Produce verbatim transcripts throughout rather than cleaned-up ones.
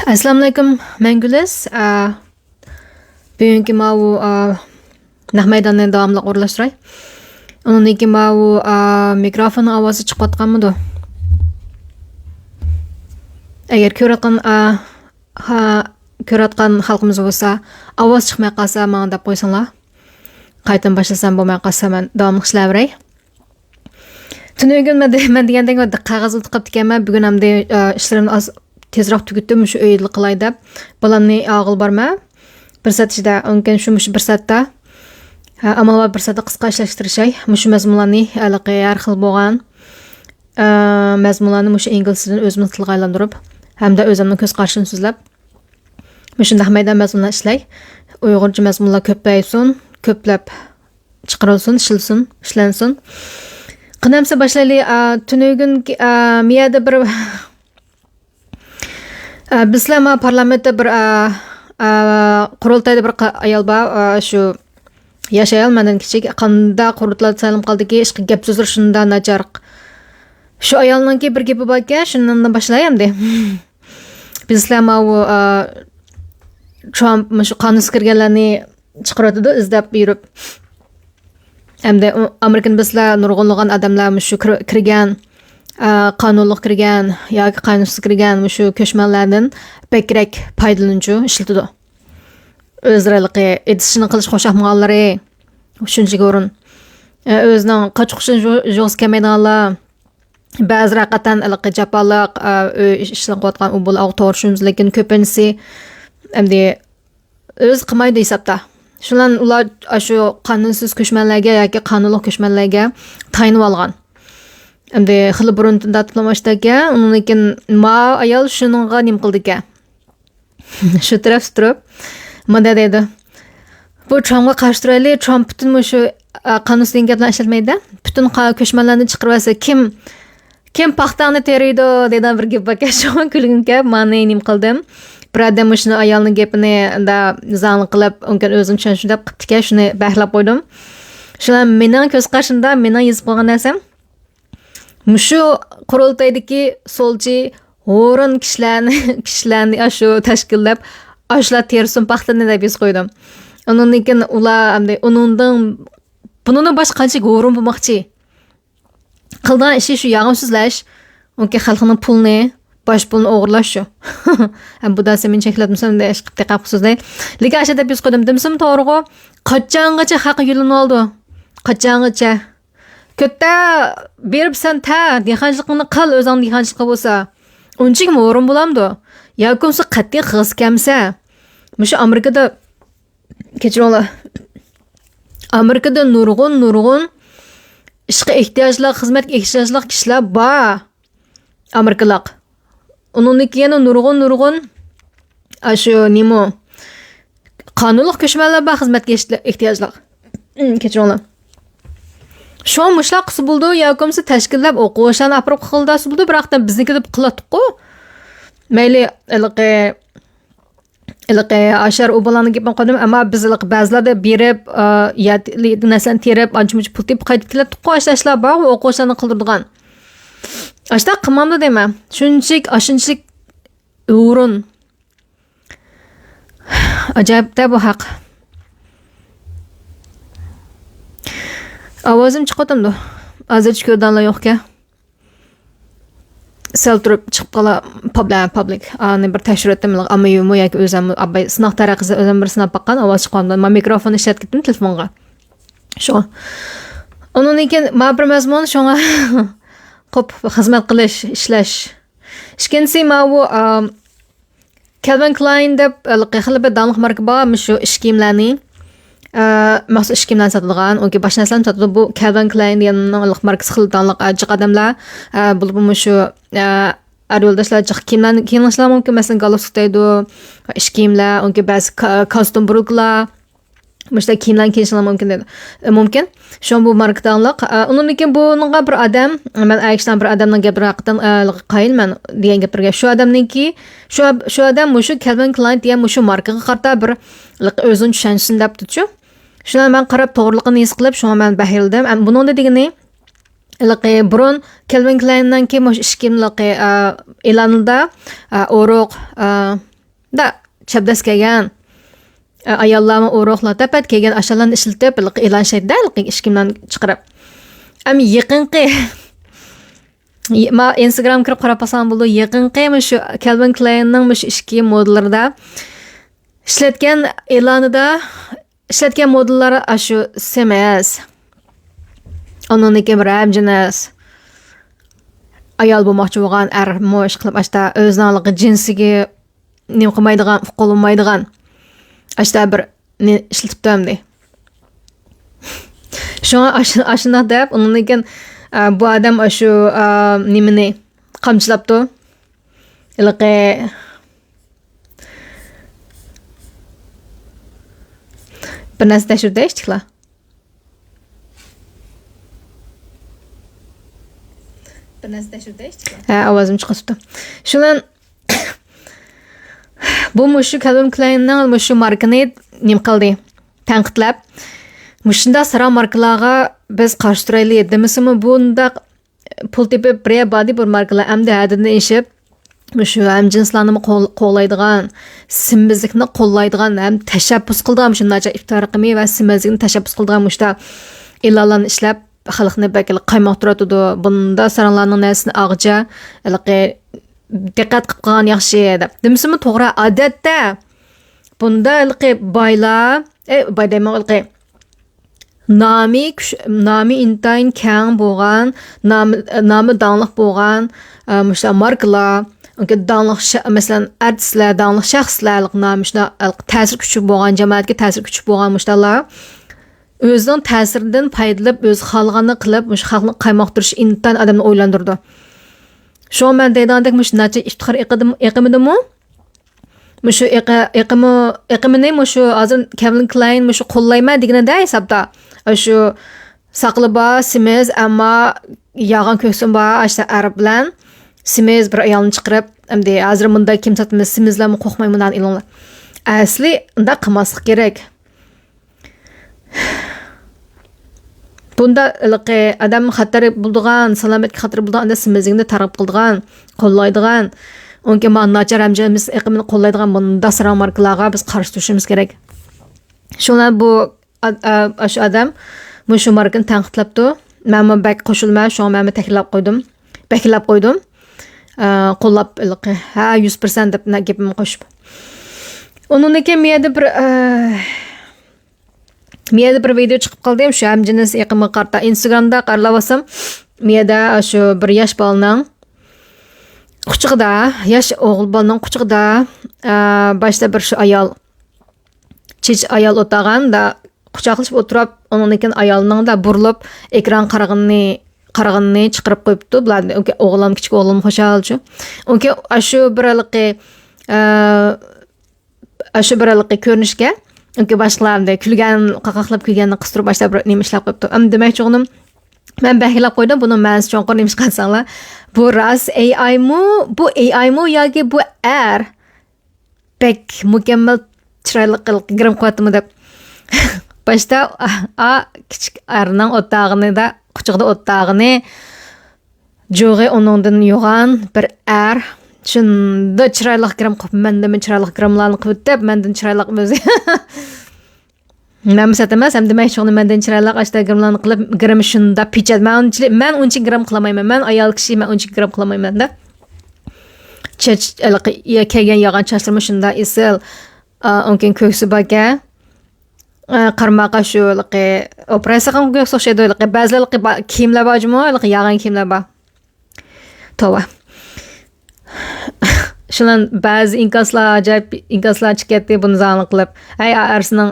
ئەسسالامۇئەلەيكۇم، مەن گۈلىز. ئا، بۈگۈنكى ماۋۇ، ئا، نەق مەيداننى داۋاملىق ئورۇنلاشتۇراي. ئۇنىڭدىن كېيىن ماۋۇ، ئا، مىكروفوننىڭ ئاۋازى چىقىۋاتقانمىدۇ؟ ئەگەر كۆرۈۋاتقان، ئا، ھا، كۆرۈۋاتقان خەلقىمىز بولسا، ئاۋاز چىقماي قالسا، ماڭا دەپ قويساڭلار. قايتىدىن باشلىسام، بولماي قالسا، مەن داۋاملىق ئىشلەۋېرەي. تۈنۈگۈن مەن دە-، مەن دېگەندەك قەغەز ئۇنتۇپ قاپتىكەنمەن. بۈگۈن ئەمدى، ئە، ئىشلىرىمنى ئاز، تېزراق تۈگىتىپ، مۇشۇ ئۆيدىلا قىلاي دەپ، بالامنى ئالغىلى بارىمەن. بىر سائەت ئىچىدە، ئۇنىڭكىن شۇ، مۇشۇ بىر سائەتتە، ھە، ئامال بار بىر سائەتتە قىسقا ئىشلەشكە تىرىشاي. مۇشۇ مەزمۇنلارنى ھېلىقى ھەر خىل بولغان، ئە، مەزمۇنلارنى مۇشۇ ئىنگلىزچىدىن ئۆزىمىز تىلغا ئايلاندۇرۇپ، ھەمدە ئۆزۈمنىڭ كۆز قارىشىنى سۆزلەپ، مۇشۇنداق مەيدان مەزمۇنلار ئىشلەي. ئۇيغۇرچە مەزمۇنلار كۆپەيسۇن، كۆپلەپ چىقىرىلسۇن، ئىشلىسۇن، ئىشلەنسۇن. قېنى ئەمسە باشلايلى. ئا، تۈنۈگۈنكى، ئا، مىيەدە بىر، ئا، بىزلەر ما پارلامېنتتا بىر، ئا، ئا، قۇرۇلتايدا بىر قا-، ئايال بار، ئا، شۇ ياش ئايال، مەندىن كىچىك. قانداق قۇرۇلتايدا سايلىنىپ قالدىكى، ئىشقا گەپ سۆزلىرى شۇنداق ناچار. شۇ ئايالنىڭكى بىر گېپى باركەن، شۇنىڭدىن باشلاي ئەمدى. بىزلەر ماۋۇ، ئا، ترامپ مۇشۇ قانۇنسىز كىرگەنلەرنى چىقىرىۋاتىدۇ، ئىزدەپ يۈرۈپ. ئەمدى ئۇ، ئامېرىكىنى بىلسىلەر، نۇرغۇنلىغان ئادەملەر مۇشۇ كىر-، كىرگەن، ئا، قانۇنلۇق كىرگەن ياكى قانۇنسىز كىرگەن مۇشۇ كۆچمەنلەردىن بەكرەك پايدىلىنىدۇ، ئىشلىتىدۇ. ئۆزلىرى ھېلىقى ئېدىشنى قىلىشقا ئوخشاپ ماڭغانلىرى، شۇنچىلىك ئورۇن. ئە، ئۆزىنىڭ قاچقۇچىنى جۇ-، جۇغىسى كەلمەيدىغانلار، بەزىلەر ھەقىقەتەن ھېلىقى جاپالىق، ئە، ئۆي ئىشلىرىنى قىلىۋاتقان ئۇ بۇ ئاغ توغرا چۈشىنىمىز، لېكىن كۆپىنچىسى ئەمدى ئۆزى قىلمايدۇ ھېسابتا. شۇلار ئۇلار ئاشۇ قانۇنسىز كۆچمەنلەرگە ياكى قانۇنلۇق كۆچمەنلەرگە تايىنىۋالغان. ئەمدى خېلى بۇرۇن تارتىپلا ئاشتىكەن، ئۇنىڭدىن كېيىن ما ئايال شۇنىڭغا نېمە قىلدىكەن؟ شۇ تەرەپتە تۇرۇپ، مۇنداق دەيدۇ. بۇ ترامپقا قارشى تۇرايلى، ترامپ پۈتۈن مۇشۇ، ئا، قانۇنسىز دېگەن گەپلەرنى ئىشلەتمەيدۇ. پۈتۈن قا-، كۆچمەنلەرنى چىقىرىۋەتسە، كىم، كىم پاختاڭنى تېرىيدۇ دەيدىغان بىر گەپ باركەن، شۇڭا كۈلگۈم كەپ، مانا نېمە قىلدىم. بىر ئادەم مۇشۇنى ئايالنىڭ گېپىنى ئۇنداق زاڭلىق قىلىپ، ئۇنىڭكىن ئۆزىنى چۈشەنسۇن دەپ قىپتىكەن، شۇنى بەھرلەپ قويدۇم. شۇلار مېنىڭ كۆز قارىشىمدا، مېنىڭ يېزىپ قويغان نەرسەم. مۇشۇ قۇرۇلتايدىكى سولچى ھورۇن كىشىلەرنى، كىشىلەرنى ئاشۇ تەشكىللەپ، ئاشۇلار تېرىسۇن پاختىنى دەپ يېزىپ قويدۇم. ئۇنىڭدىن كېيىن ئۇلار ئەمدى ئۇنىڭدىن، بۇنىڭدىن باشقا قانچىلىك ھورۇن بولماقچى؟ قىلىدىغان ئىشى شۇ يالغان سۆزلەش، ئۇنىڭكى خەلقنىڭ پۇلىنى، باش پۇلىنى ئوغرىلاش شۇ. ھەم بۇ دەرسنى مېنى چەكلەپ تۇرسام، دەش قىپ دەقىق سۆزلەي. لېكىن ئاشۇ دەپ يېزىپ قويدۇم. دېمىسىمۇ توغرىغۇ. قاچانغىچە خەققە يۆلىنىۋالىدۇ؟ قاچانغىچە؟ كۆتتە بېرىپ سەن تە، دېھقانچىلىقىڭنى قىل، ئۆزۈڭ دېھقانچىلىقى بولسا. ئۇنچىكىمۇ ھورۇن بولامدۇ؟ ياكى بولمىسا قەتئىي قىلغۇسى كەلمىسە. مۇشۇ ئامېرىكىدا، كەچۈرۈڭلار. ئامېرىكىدا نۇرغۇن، نۇرغۇن ئىشقا ئېھتىياجلىق، خىزمەتكە ئېھتىياجلىق كىشىلەر بار. ئامېرىكىلىق. ئۇنىڭدىن كېيىن يەنە نۇرغۇن، نۇرغۇن، ئاشۇ نېمە، قانۇنلۇق كۆچمەنلەر بار خىزمەتكە ئېھتىيا-، ئېھتىياجلىق. ئىم، كەچۈرۈڭلار. شۇڭا مۇشۇلار قىلسا بولىدۇ، ياكى بولمىسا تەشكىللەپ ئوقۇغۇچىلارنى ئاپىرىپ قىلداسا بولىدۇ، بىراق بىزنىڭكى دەپ قىلاتتۇققۇ. مەيلى، ھېلىقى، ھېلىقى ئاشار ئۇ بالىنىڭ گېپىنى قىلدىم، ئەمما بىز ھېلىقى بەزىلەردە بېرىپ، ئا، يا، نەرسىلەرنى تېرىپ، ئانچە-مۇنچە پۇل تېپىپ قايتىپ كېلەتتۇققۇ، ئاشۇ ئىشلار بارغۇ، ئوقۇغۇچىلارنى قىلدۇرىدىغان. ئاشۇنداق قىلمامدۇ دەيمەن. شۇنچىلىك، ئاشۇنچىلىك ئورۇن. ئاجايىپ-دە بۇ ھەق. ئاۋازىم چىقىۋاتامدۇ؟ ھازىرچە كۆرىدىغانلار يوقكەن. سەل تۇرۇپ چىقىپ قالا پابلىك، پابلىك. ئانى بىر تەكشۈرۈۋەتتىم، ئاممىۋىمۇ ياكى ئۆزۈممۇ، ئاباي سىناق تەرىقىسى ئۆزۈم بىر سىناپ باققان، ئاۋاز چىقىۋاتامدۇ. مانا مىكروفون ئىشلەتكىتىم تېلېفونغا. شۇ. ئۇنىڭدىن كېيىن مانا بىر مەزمۇن، شۇڭا قوپ خىزمەت قىلىش، ئىشلەش. ئىككىنچىسى ماۋۇ، ئام، كەلۋىن كلاين دەپ ھېلىقى خېلى بىر داڭلىق ماركا بار، مۇشۇ ئىش كىيىملەرنى، ئە، مەخسۇس ئىش كىيىملەرنى ساتىدىغان، ئۇنكى باشقا نەرسىلەرنى ساتىدۇ. بۇ كەلۋىن كلاين دېگەننىڭ ھېلىقى ماركىسى خېلى داڭلىق، ئە، جىق ئادەملەر، ئە، بولۇپمۇ مۇشۇ، ئە، ئەر يولداشلار جىق كىيىملەرنى كىيىۋېلىشلار مۇمكىن. مەسىلەن، گالستۇك دەيدۇ، ئىش كىيىملەر، ئۇنكى بەزى كا-، كاستيۇم بۇرۇلكىلار، مۇشۇنداق كىيىملەرنى كىيىشىڭلار مۇمكىن دەيدۇ. ئە، مۇمكىن. شۇڭا بۇ ماركا داڭلىق. ئە، ئۇنىڭدىن كېيىن بۇنىڭغا بىر ئادەم، مەن ئەگىشتىن بىر ئادەمنىڭ گەپلىرى ھەققىدىن، ئە، قايىل مەن دېگەن گەپلەرگە. شۇ ئادەمنىڭكى، شۇ، شۇ ئادەم مۇشۇ كەلۋىن كلاين دېگەن مۇشۇ ماركىغا قارىتا بىر ئۆزىنى چۈشەنسۇن دەپتۇچۇ. شۇنى مەن قاراپ توغرىلىقىنى ھېس قىلىپ، شۇڭا مەن بەھرىلىدىم. ئەمما بۇنىڭدا دېگىنى، ھېلىقى بۇرۇن كەلۋىن كلايننىڭكى مۇشۇ ئىش كىيىملىقى، ئە، ئېلانىدا، ئە، ئورۇق، ئە، دا چەبدەس كەلگەن، ئە، ئاياللارمۇ ئورۇقلا تەپەت كەلگەن ئاشۇلارنى ئىشلىتىپ، ھېلىقى ئېلان ئىشلەيدۇ، ھېلىقى ئىچكىرىلەرنى چىقىرىپ. ئەمما يېقىنقى، ما ئىنستاگرام كىرىپ قاراپ باقساڭ بولىدۇ، يېقىنقى مۇشۇ كەلۋىن كلايننىڭ مۇشۇ ئىچكى مودېللىرىدا ئىشلەتكەن ئېلانىدا ئىشلەتكەن مودېللار ئاشۇ سېمىز. ئۇنىڭدىن كېيىن بىر ھەمجىنس ئايال بولماقچى بولغان ئەرمۇ ئىشقىلىپ ئاشتا ئۆزىنىڭ جىنسىگە نېمە قىلمايدىغان، ئۇقۇلمايدىغان ئاشتا بىر نى ئىشلىتىپتۇ ئەمدى. شۇڭا ئاشۇ-، ئاشۇنداق دەپ، ئۇنىڭدىن كېيىن، ئە، بۇ ئادەم ئاشۇ، ئە، نېمىنى قامچىلاپتۇ. ھېلىقى بىر نەرسە تەكشۈردى ئىشتىكلا. بىر نەرسە تەكشۈردى ئىشتىكلا. ھە، ئاۋازىم چىقىپ تۇرۇپتۇ. شۇنىڭ بۇ مۇشۇ كەلۋىن كلايننىڭ مۇشۇ ماركىنى نېمە قىلدى؟ تەنقىدلەپ، مۇشۇنداق ساراڭ ماركىلارغا بىز قارشى تۇرايلى دېمىسىمۇ، بۇنداق پۇل تېپىپ بىر يەر باردى بۇ ماركىلار، ئەمدى ھەددىدىن ئېشىپ، مۇشۇ ھەمجىنسلارنىمۇ قول-، قوغلايدىغان، سېمىزلىكنى قوللايدىغان ھەم تەشەببۇس قىلىدىغان مۇشۇ ناچار ئىپتار رەقىمى ۋە سېمىزلىكنى تەشەببۇس قىلىدىغان مۇشۇنداق ئېلانلارنى ئىشلەپ، خەلقنى بەك قايمۇقتۇرۇۋاتىدۇ. بۇندا ساراڭلارنىڭ نەرسىنى ئاغجا، ھېلىقى دىققەت قىلىپ قالغان ياخشى دەپ. دېمىسىمۇ توغرا، ئادەتتە بۇندا ھېلىقى بايلار، ئەي، باي دەيمەن، ھېلىقى نامى كۈچ-، نامى ئىنتايىن كەڭ بولغان، نامى، نامى داڭلىق بولغان، ئە، مۇشۇنداق ماركىلار، داڭلىق شە-، مەسىلەن، ئارتىسلار، داڭلىق شەخسلەر، ھېلىقى نامى شۇنداق، ھېلىقى تەسىر كۈچى بولغان، جامائەتكە تەسىر كۈچى بولغان مۇشۇنداقلار ئۆزىنىڭ تەسىرىدىن پايدىلىنىپ، ئۆزى خالىغاننى قىلىپ، مۇشۇ خەقنى قايمۇقتۇرۇش ئىنتايىن ئادەمنى ئويلاندۇرىدۇ. شۇڭا مەن دەيدىغاندەك، مۇشۇ ناچار ئىپتىخار ئېقىدىم-، ئېقىمىدىمۇ، مۇشۇ ئېقى-، ئېقىمى-، ئېقىمىنى مۇشۇ ھازىر كەلۋىن كلاين مۇشۇ قوللايمەن دېگىنىدە ھېسابتا. ئاشۇ ساقىلى بار، سېمىز، ئەمما ياغان كۆكسىمۇ بار، ئاشۇ ئەر بىلەن سېمىز بىر ئايالنى چىقىرىپ، ئەمدى ھازىر مۇنداق كىيىم ساتىمىز، سېمىزلەرمۇ قورقماي مۇنداقنى ئېلىڭلار. ئەسلى ئۇنداق قىلماسلىق كېرەك. بۇندا ھېلىقى ئادەم خەتەر بولىدىغان، سالامەتلىككە خەتەر بولىدىغان، ئادەم سېمىزلىكنى تەرغىب قىلىدىغان، قوللايدىغان، ئۇنكى ما ناچار ھەمجىنس ئېقىمىنى قوللايدىغان بۇنداق ساراڭ ماركىلارغا بىز قارشى تۇرۇشىمىز كېرەك. شۇڭا بۇ ئا-، ئا-، ئاشۇ ئادەم مۇشۇ ماركىنى تەنقىدلەپتۇ. مەنمۇ بەك قوشۇلماي، شۇڭا مەنمۇ تەھرىرلەپ قويدۇم. بەكلەپ قويدۇم. ئا، قوللاپ ھېلىقى، ھە، يۈز پىرسەنت دەپ نە-، گېپىمنى قوشۇپ. ئۇنىڭدىن كېيىن مۇ يەردە بىر، ئا، مۇ يەردە بىر ۋىدېئو چىقىپ قالدى، شۇ ھەمجىنس ئېقىمىغا قارىتا. ئىنستاگرامدا قارىلاۋاتسام، مۇ يەردە شۇ بىر ياش بالىنىڭ قۇچىقىدا، ياش ئوغۇل بالىنىڭ قۇچىقىدا، ئا، باشتا بىر شۇ ئايال، چېچى ئايال ئولتۇرغان، دا قۇچاقلىشىپ ئولتۇرۇپ، ئۇنىڭدىن كېيىن ئايالنىڭ دا بۇرۇلۇپ، ئېكران قارىغىنىنى، قارىغىنىنى چىقىرىپ قويۇپتۇ. بۇلار ئوغلۇم، كىچىك ئوغلۇم خۇشالچۇ. ئۇنكى ئاشۇ بىر ھېلىقى، ئا، ئاشۇ بىر ھېلىقى كۆرۈنۈشكە، ئۇنكى باشقىلار ئەمدى كۈلگەن، قاقاقلاپ كۈلگەننى قىستۇرۇپ، باشلاپ بىر نېمە ئىشلەپ قويۇپتۇ. ئەمدى دېمەكچى بولغىنىم، مەن بەكلەپ قويدۇم، بۇنىڭ مەنىسى چوڭقۇر نېمە قارىساڭلار. بۇ راست ئەي ئايمۇ؟ بۇ ئەي ئايمۇ ياكى بۇ ئەر؟ بەك مۇكەممەل چىرايلىق قىلىق گىرىم قىلىۋاتىمۇ دەپ. باشتا، ئا، ئا، كىچىك ئەرنىڭ ئولتۇرغىنىدا، قۇچىقىدا ئولتۇرغىنى، جۇغى ئۇنىڭدىن يوغان بىر ئەر. شۇنداق چىرايلىق گىرىم قىلىپ، مەندىنمۇ چىرايلىق گىرىملارنى قىلىۋېتىپ، مەندىن چىرايلىق ئۆزى. مەن بىسات ئەمەس، ھەم دېمەكچى ئۇنى مەندىن چىرايلىق ئاشتا گىرىملارنى قىلىپ، گىرىم شۇنداق پىچەت. مەن ئۇنچىلىك، مەن ئۇنچە گىرىم قىلالمايمەن. مەن ئايال كىشى، مەن ئۇنچە گىرىم قىلالمايمەن دە. چاچ، ھېلىقى، يا-، كەلگەن ياغان چاچلىرىمۇ شۇنداق ئېسىل. ئا، ئۇنكىن كۆكسى باركەن. ئا، قارىماققا شۇ ھېلىقى ئوپېراتسىيە قىلغان كۆكسى ئوخشايدۇ. ھېلىقى بەزىلەر ھېلىقى با-، كىيىملەر بار جۇمۇ، ھېلىقى ياغان كىيىملەر بار. توۋا. شۇلار بەزى ئىنكاسلار، ئاجايىپ ئىنكاسلار چىقىپ كەتتى، بۇنى زاڭلىق قىلىپ. ھەي، ئا-، ئەرسىنىڭ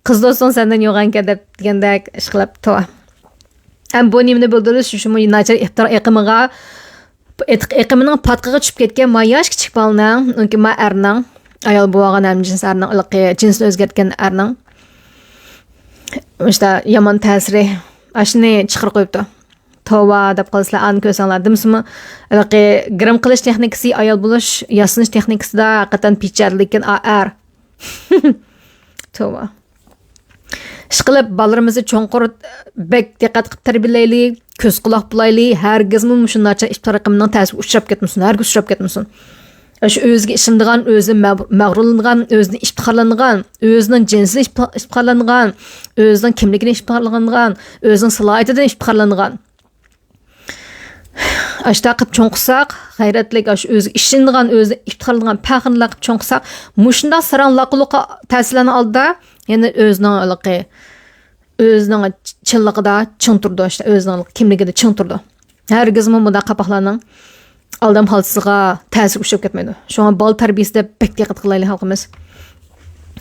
قىز دوستۇڭ سەندىن يوغانكەن دەپ دېگەندەك ئىش قىلىپ، توۋا. ھەم بۇ نېمىنى بىلدۈرىدۇ؟ شۇ، شۇمۇ ناچار ئىپتار ئېقىمىغا، ئېتىق ئېقىمىنىڭ پاتقىقىغا چۈشۈپ كەتكەن ما ياش كىچىك بالىنىڭ، ئۇنكى ما ئەرنىڭ، ئايال بولغان ھەمجىنس ئەرنىڭ، ھېلىقى جىنسىنى ئۆزگەرتكەن ئەرنىڭ، مۇشتا يامان تەسىرى، ئاشۇنى چىقىرىپ قويۇپتۇ. توۋا دەپ قالىسىلەر، ئانى كۆرسەڭلار. دېمىسىمۇ، ھېلىقى گىرىم قىلىش تېخنىكىسى، ئايال بولۇش، ياسىنىش تېخنىكىسىدا ھەقىقەتەن پىچەت، لېكىن ئا-، ئەر. توۋا. ئىشقىلىپ، بالىلىرىمىزنى چوڭقۇر بەك دىققەت قىلىپ تەربىيەلەيلى، كۆز قۇلاق بولايلى، ھەرگىزمۇ مۇشۇ ناچار ئىپتار ئېقىمىنىڭ تەسىرىگە ئۇچراپ كەتمىسۇن، ھەرگىز ئۇچراپ كەتمىسۇن. شۇ ئۆزىگە ئىشىنىدىغان، ئۆزىنى مەغ-، مەغرۇرلىنىدىغان، ئۆزىنى ئىپتىخارلىنىدىغان، ئۆزىنىڭ جىنسىدىن ئىپتىخا-، ئىپتىخارلىنىدىغان، ئۆزىنىڭ كىملىكىدىن ئىپتىخارلىنىدىغان، ئۆزىنىڭ سالاھىيىتىدىن ئىپتىخارلىنىدىغان. ئاشۇنداق قىلىپ چوڭ قىلساق، غەيرەتلىك، ئاشۇ ئۆزىگە ئىشىنىدىغان، ئۆزىگە ئىپتىخارلىنىدىغان پەخىرلىك قىلىپ چوڭ قىلساق، مۇشۇنداق ساراڭ لاققا-لۇققا تەسىرلەرنىڭ ئالدىدا يەنە ئۆزىنىڭ ھېلىقى، ئۆزىنىڭ چىنلىقىدا چىڭ تۇرىدۇ، ئۆزىنىڭ كىملىكىدە چىڭ تۇرىدۇ. ھەرگىزمۇ مۇنداق قاپاقلارنىڭ ئالدام خالتىسىغا تەسىرگە ئۇچراپ كەتمەيدۇ. شۇڭا بالا تەربىيىسىدە بەك دىققەت قىلايلى خەلقىمىز.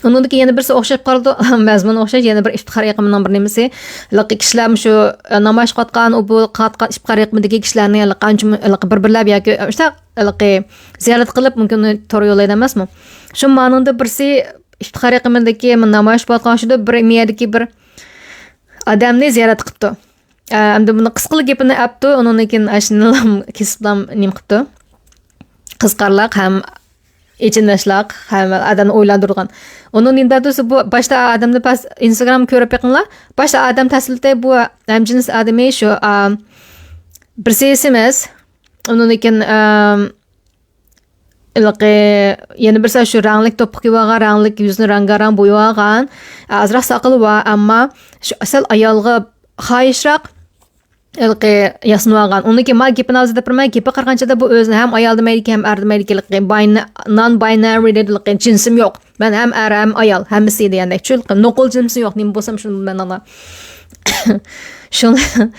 ئۇنىڭدىن كېيىن يەنە بىرسى ئوخشاپ قالىدۇ. مەزمۇن ئوخشاش، يەنە بىر ئىپتىخار ئېقىمىنىڭ بىر نېمىسى. ھېلىقى كىشىلەر مۇشۇ، ئە، نامايىش قىلىۋاتقان، ئۇ بۇ قىلىۋاتقان ئىپتىخار ئېقىمىدىكى كىشىلەرنى ھېلىقى ئانچە مۇ-، ھېلىقى بىر-بىرلەپ ياكى ئاشۇنداق ھېلىقى زىيارەت قىلىپ، مۇمكىن تور يوللايدۇ ئەمەسمۇ؟ شۇ مانىڭدا بىرسى ئىپتىخار ئېقىمىدىكى نامايىش بولۇۋاتقان شۇدا بىر مىيەدىكى بىر ئادەمنى زىيارەت قىپتۇ. ئە، ئەمدى بۇنى قىسقىلا گېپىنى ئەپتۇ، ئۇنىڭدىن كېيىن ئاشۇنىلا كېسىپلا نېمە قىپتۇ. قىزىقارلىق ھەم ئېچىنىشلىق، ھەم ئادەمنى ئويلاندۇرىدىغان. ئۇنىڭ نېمە دەيدۇ، بۇ باشتا ئادەمنى پەس-، ئىنستاگرام كۆرۈپ بېقىڭلار. باشتا ئادەم تەسۋىرلىتەي، بۇ ھەمجىنس ئادىمى شۇ، ئا، بىرسى سېمىز، ئۇنىڭدىن كېيىن، ئەم، ھېلىقى يەنە بىرسى شۇ رەڭلىك دوپپا كىيىۋالغان، رەڭلىك يۈزىنى رەڭگارەڭ بويىۋالغان، ئازراق ساقىلى بار، ئەمما شۇ سەل ئايالغا خاھىشراق ھېلىقى ياسىنىۋالغان. ئۇنىڭدىن كېيىن ما گېپىنى ھازىر دەپ بېرىمەن، گېپىگە قارىغانچە بۇ ئۆزىنى ھەم ئايال دېمەيدىكەن، ھەم ئەر دېمەيدىكەن، ھېلىقى باينا-، نان باينەرى دەيدۇ، ھېلىقى جىنسىم يوق. مەن ھەم ئەر، ھەم ئايال، ھەممىسى دېگەندەك. شۇ نوقۇل جىنسىم يوق، نېمە بولسام شۇنى بولىمەن. شۇڭا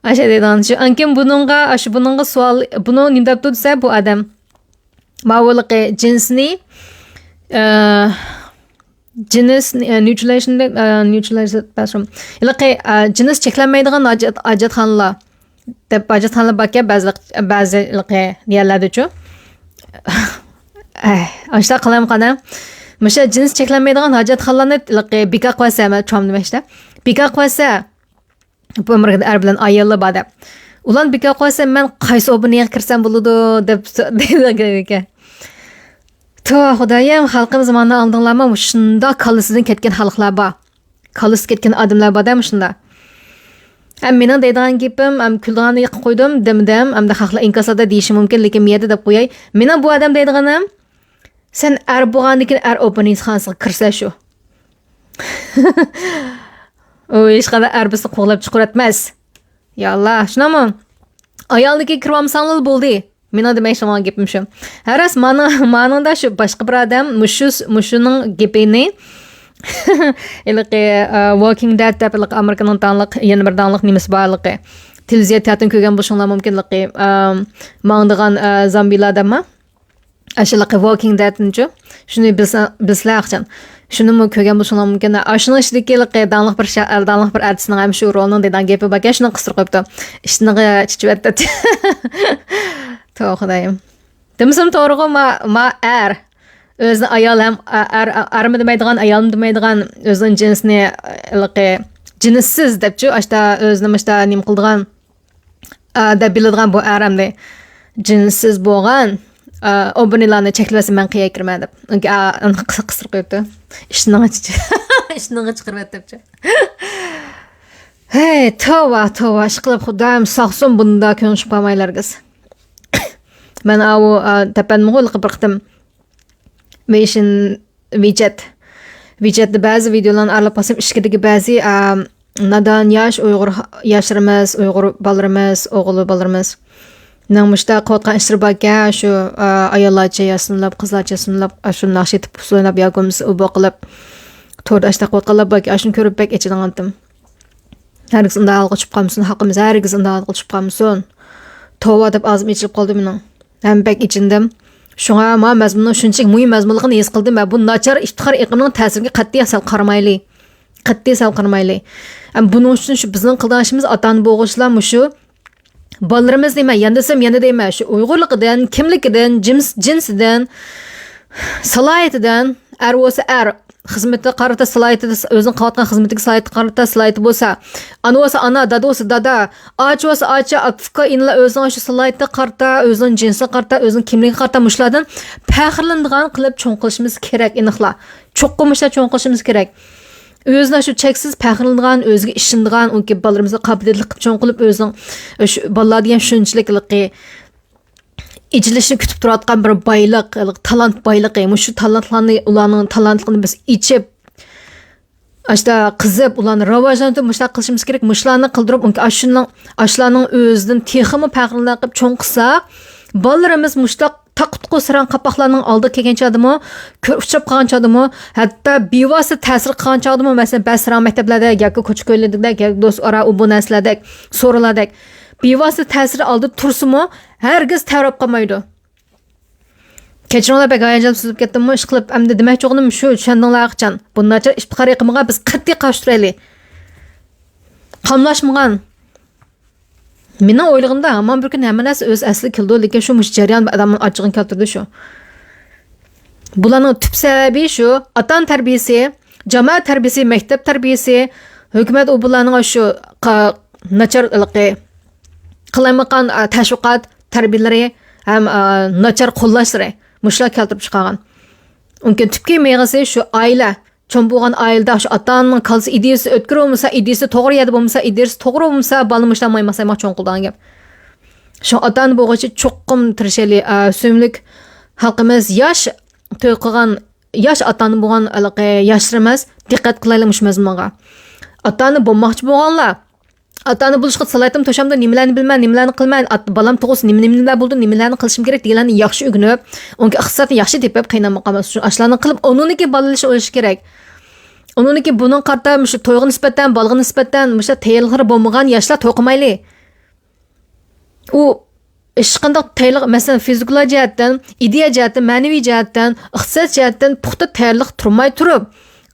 ئاشۇ دەيدىغان شۇ. ئانكىن بۇنىڭغا، ئاشۇ بۇنىڭغا سوئال، بۇنى نېمە دەپتۇ دېسە، بۇ ئادەم. ماۋۇلىقى جىنسنى، ئە، جىنس، ئە، نيۇترىلەيشىن دەپ، ئە، نيۇترىلەيشىن، ھېلىقى، ئە، جىنس چەكلەنمەيدىغان ھاجەت-، ھاجەتخانىلار دەپ ھاجەتخانىلار باركەن، بەزى، بەزى ھېلىقى يەرلەردىچۇ. ئەي، ئاشۇنداق قىلايمىقان. مۇشۇ جىنس چەكلەنمەيدىغان ھاجەتخانىلارنى ھېلىقى بىكار قىلىۋەتسە، چوم نېمە ئىشتە. بىكار قىلىۋەتسە، بۇ ئامېرىكىدا ئەر بىلەن ئاياللار بار دەپ. ئۇلارنى بىكار قىلىۋەتسە، مەن قايسى ئوبنىغا كىرسەم بولىدۇ دەپ دەيدىكەن. تو، خۇدايىم، خەلقىمىز مانا ئاڭلىدىڭلارمۇ؟ شۇنداق كاللىسىدىن كەتكەن خەلقلەر بار. كاللىسى كەتكەن ئادەملەر بار-دە مۇشۇنداق. ھەم مېنىڭ دەيدىغان گېپىم، ھەم كۈلىدىغاننى يېقىپ قويدۇم، دېمىدىم. ئەمدى خەقلەر ئىنكاسلاردا دېيىشى مۇمكىن، لېكىن مىيەدە دەپ قوياي. مېنىڭ بۇ ئادەم دەيدىغىنىم، سەن ئەر بولغاندىن كېيىن ئەر ئوبنىزخانىسىغا كىرسە شۇ. ئۇ ھېچقانداق ئەر بىزنى قوغلاپ چىقىرىۋەتمەس. يا ئاللا، شۇنداقمۇ؟ ئايالنىڭكىگە كىرىۋالمىساڭلا بولدى. مېنىڭ دېمەكچى بولغان گېپىم شۇ. ھەرراس مانا-، مانىڭدا شۇ باشقا بىر ئادەم مۇشۇ، مۇشۇنىڭ گېپىنى ھېلىقى، ئە، ۋوكىڭ دېد دەپ ھېلىقى ئامېرىكىنىڭ داڭلىق، يەنە بىر داڭلىق نېمىسى بار ھېلىقى. تېلېۋىزىيە تىياتىرىنى كۆرگەن بولۇشۇڭلار مۇمكىن ھېلىقى، ئە، ماڭىدىغان، ئە، زامبىلار دەمما. ئاشۇلىقى ۋوكىڭ دېدنىچۇ؟ شۇنى بىلسە-، بىلسىلەر ئاخچان. شۇنىمۇ كۆرگەن بولسىڭلار مۇمكىن. ئاشۇنىڭ ئىچىدىكى ھېلىقى داڭلىق بىر شا-، داڭلىق بىر ئارتىسنىڭ ھەم شۇ رولنىڭ دېگەن گېپى باركەن، شۇنى قىستۇرۇپ قويۇپتۇ. ئىشتىنىغا چىچىۋەت دەپتۇ. تو، خۇدايىم. دېمىسەم توغرىغۇ، ما، ما ئەر. ئۆزىنى ئايال ھەم ئە-، ئەر، ئەرمۇ دېمەيدىغان، ئايالمۇ دېمەيدىغان، ئۆزىنىڭ جىنسىنى، ھېلىقى جىنسسىز دەپچۇ، ئاشتا ئۆزىنى مۇشتا نېمە قىلىدىغان، ئە، دەپ بىلىدىغان بۇ ئەر ئەمدى جىنسسىز بولغان، ئە، ئوبنىلارنى چەكلىۋەتسە مەن قىيا كىرىمەن دەپ. ئۇنكى، ئە، قىسىر قويۇپتۇ. ئىشتىنىغا چىچ-، ئىشتىنىغا چىقىرىۋەت دەپچۇ. ھەي، توۋا، توۋا، ئىشقىلىپ خۇدايىم ساقسۇن، بۇندا كۆڭۈل چۈشۈپ قالمايلار، ھەرگىز. مەن ئاۋۇ، ئا، تەپەنمىغۇ ھېلىقى بىر قېتىم ۋېيشىن، ۋىچەت. ۋىچەتتە بەزى ۋىدىيولارنى ئارىلاپ قالسام، ئىچكىرىدىكى بەزى، ئا، نادان ياش ئۇيغۇر ياشلىرىمىز، ئۇيغۇر بالىلىرىمىز، ئوغۇل بالىلىرىمىز نىڭ مۇشۇنداق قىلىۋاتقان ئىشلىرى باركەن، شۇ، ئا، ئاياللارچە ياسىنىپ، قىزلارچە ياسىنىپ، ئاشۇ ناخشا ئېيتىپ، ئۇسسۇل ئويناپ ياكى بولمىسا ئۇ بۇ قىلىپ، توردا ئاشۇنداق قىلىۋاتقانلار باركەن، ئاشۇنى كۆرۈپ بەك ئېچىنغانتىم. ھەرگىز ئۇنداق ھالغا چۈشۈپ قالمىسۇن، خەلقىمىز ھەرگىز ئۇنداق ھالغا چۈشۈپ قالمىسۇن. توۋا دەپ ئاغزىم ئېچىلىپ قالدى مېنىڭ. ھەم بەك ئېچىندىم. شۇڭا ما مەزمۇننىڭ شۇنچىلىك مۇھىم مەزمۇنلۇقىنى ھېس قىلدىم ۋە بۇ ناچار ئىپتىخار ئېقىمىنىڭ تەسىرىگە قەتئىي سەل قارىمايلى. قەتئىي سەل قارىمايلى. ھەم بۇنىڭ ئۈچۈن شۇ بىزنىڭ قىلىدىغان ئىشىمىز ئاتا-ئانا بولغۇچىلار مۇشۇ بالىلىرىمىز دېمە، يەنە دېسەم يەنە دەيمەن، شۇ ئۇيغۇرلۇقىدىن، كىملىكىدىن، جىنس-، جىنسىدىن، سالاھىيىتىدىن، ئەر بولسا ئەر، خىزمىتىگە قارىتا سالاھىيىتى، ئۆزىنىڭ قىلىۋاتقان خىزمىتىگە سالاھىيىتىگە قارىتا سالاھىيىتى بولسا، ئانا بولسا ئانا، دادا بولسا دادا، ئاچا بولسا ئاچا، ئاكا ئۇكا ئىنىلار ئۆزىنىڭ شۇ سالاھىيىتىگە قارىتا، ئۆزىنىڭ جىنسىگە قارىتا، ئۆزىنىڭ كىملىكىگە قارىتا مۇشۇلاردىن پەخىرلىنىدىغان قىلىپ چوڭ قىلىشىمىز كېرەك، ئىنىقلا. چوققا مۇشۇلار چوڭ قىلىشىمىز كېرەك. ئۆزىنى شۇ چەكسىز پەخىرلىنىدىغان، ئۆزىگە ئىشىنىدىغان، ئۇنكى بالىلىرىمىزغا قابىلىيەتلىك قىلىپ چوڭ قىلىپ، ئۆزىنىڭ شۇ بالىلار دېگەن شۇنچىلىك ھېلىقى ئېچىلىشىنى كۈتۈپ تۇرۇۋاتقان بىر بايلىق، تالانت بايلىقى. مۇشۇ تالانتلارنى، ئۇلارنىڭ تالانتلىرىنى بىز ئېچىپ، ئاشتا قىزىپ، ئۇلارنى راۋاجلاندۇرۇپ، مۇشۇنداق قىلىشىمىز كېرەك، مۇشۇلارنى قىلدۇرۇپ، ئاشۇنىڭ، ئاشۇلارنىڭ ئۆزىدىن تېخىمۇ پەخىرلىنىپ چوڭ قىلساق، بالىلىرىمىز مۇشۇنداق تاققۇتقۇ ساراڭ قاپاقلارنىڭ ئالدىغا كەلگەن چاغدىمۇ، كۆر-، ئۇچراپ قالغان چاغدىمۇ، ھەتتا بىۋاسىتە تەسىر قىلغان چاغدىمۇ، مەسىلەن، بەس ساراڭ مەكتەپلەردە ياكى كوچا-كويلىرىدە ياكى دوست ئارا ئۇ بۇ نەرسىلەردە، سورۇنلاردەك بىۋاسىتە تەسىر ئالدىدا تۇرسىمۇ، ھەرگىز تەۋرەپ قالمايدۇ. كەچۈرۈڭلار، بەك ھاياجانلىنىپ سۆزلەپ كەتتىممۇ؟ ئىشقىلىپ، ئەمدى دېمەكچى بولغىنىم شۇ، چۈشەندىڭلار قاچان؟ بۇ ناچار ئىپتىخار ئېقىمىغا بىز قەتئىي قارشى تۇرايلى. قاملاشمىغان. مېنىڭ ئويلىغىنىمدا، ھامان بىر كۈنى ھەممە نەرسە ئۆز ئەسلىگە كېلىدۇ، لېكىن شۇ مۇشۇ جەريان ئادەمنىڭ ئاچچىقىنى كەلتۈردى شۇ. بۇلارنىڭ تۈپ سەۋەبى شۇ، ئاتا-ئانا تەربىيەسى، جامائەت تەربىيەسى، مەكتەپ تەربىيەسى، ھۆكۈمەت ئۇ بۇلارنىڭ شۇ قا-، ناچارلىقى، قىلايمىقان، ئا، تەشۋىقات، تەربىيەلىرى ھەم، ئا، ناچار قوللاشلىرى مۇشۇلار كەلتۈرۈپ چىقارغان. ئۇنىڭ تۈپكى مېغىزى شۇ ئائىلە. چوڭ بولغان ئائىلىدە شۇ ئاتا-ئانىنىڭ كاللىسى ئىدىيىسى ئۆتكۈر بولمىسا، ئىدىيىسى توغرا يەردە بولمىسا، ئىدىيىسى توغرا بولمىسا، بالىنى مۇشۇنداق مايماق-سايماق چوڭ قىلىدىغان گەپ. شۇڭا ئاتا-ئانا بولغۇچە چوقۇم تىرىشايلى. ئا، سۆيۈملۈك خەلقىمىز ياش توي قىلغان، ياش ئاتا-ئانا بولغان ھېلىقى ياشلىرىمىز دىققەت قىلايلى مۇشۇ مەزمۇنغا. ئاتا-ئانا بولماقچى بولغانلار، ئاتا-ئانا بولۇشقا سالاھىيىتىم توشامدۇ، نېمىلەرنى بىلىمەن، نېمىلەرنى قىلىمەن، ئات-، بالام تۇغۇلسا نېمە، نېمىلەر بولىدۇ، نېمىلەرنى قىلىشىم كېرەك دېگەنلەرنى ياخشى ئۆگىنىپ، ئۇنىڭكى ئىقتىسادنى ياخشى تېپىپ قىينالماي قالماس ئۈچۈن ئاشۇلارنى قىلىپ، ئۇنىڭدىن كېيىن بالىلىرىنى ئويلىشى كېرەك. ئۇنىڭدىن كېيىن بۇنىڭغا قارىتا مۇشۇ تويغا نىسبەتەن، بالىغا نىسبەتەن مۇشۇ تەييارلىقلىرى بولمىغان ياشلار توي قىلمايلى. ئۇ ھېچقانداق تەييارلىق، مەسىلەن، فىزىكىلا جەھەتتىن، ئىدىيە جەھەتتىن، مەنىۋى جەھەتتىن، ئىقتىساد جەھەتتىن پۇختا تەييارلىق تۇرماي تۇرۇپ،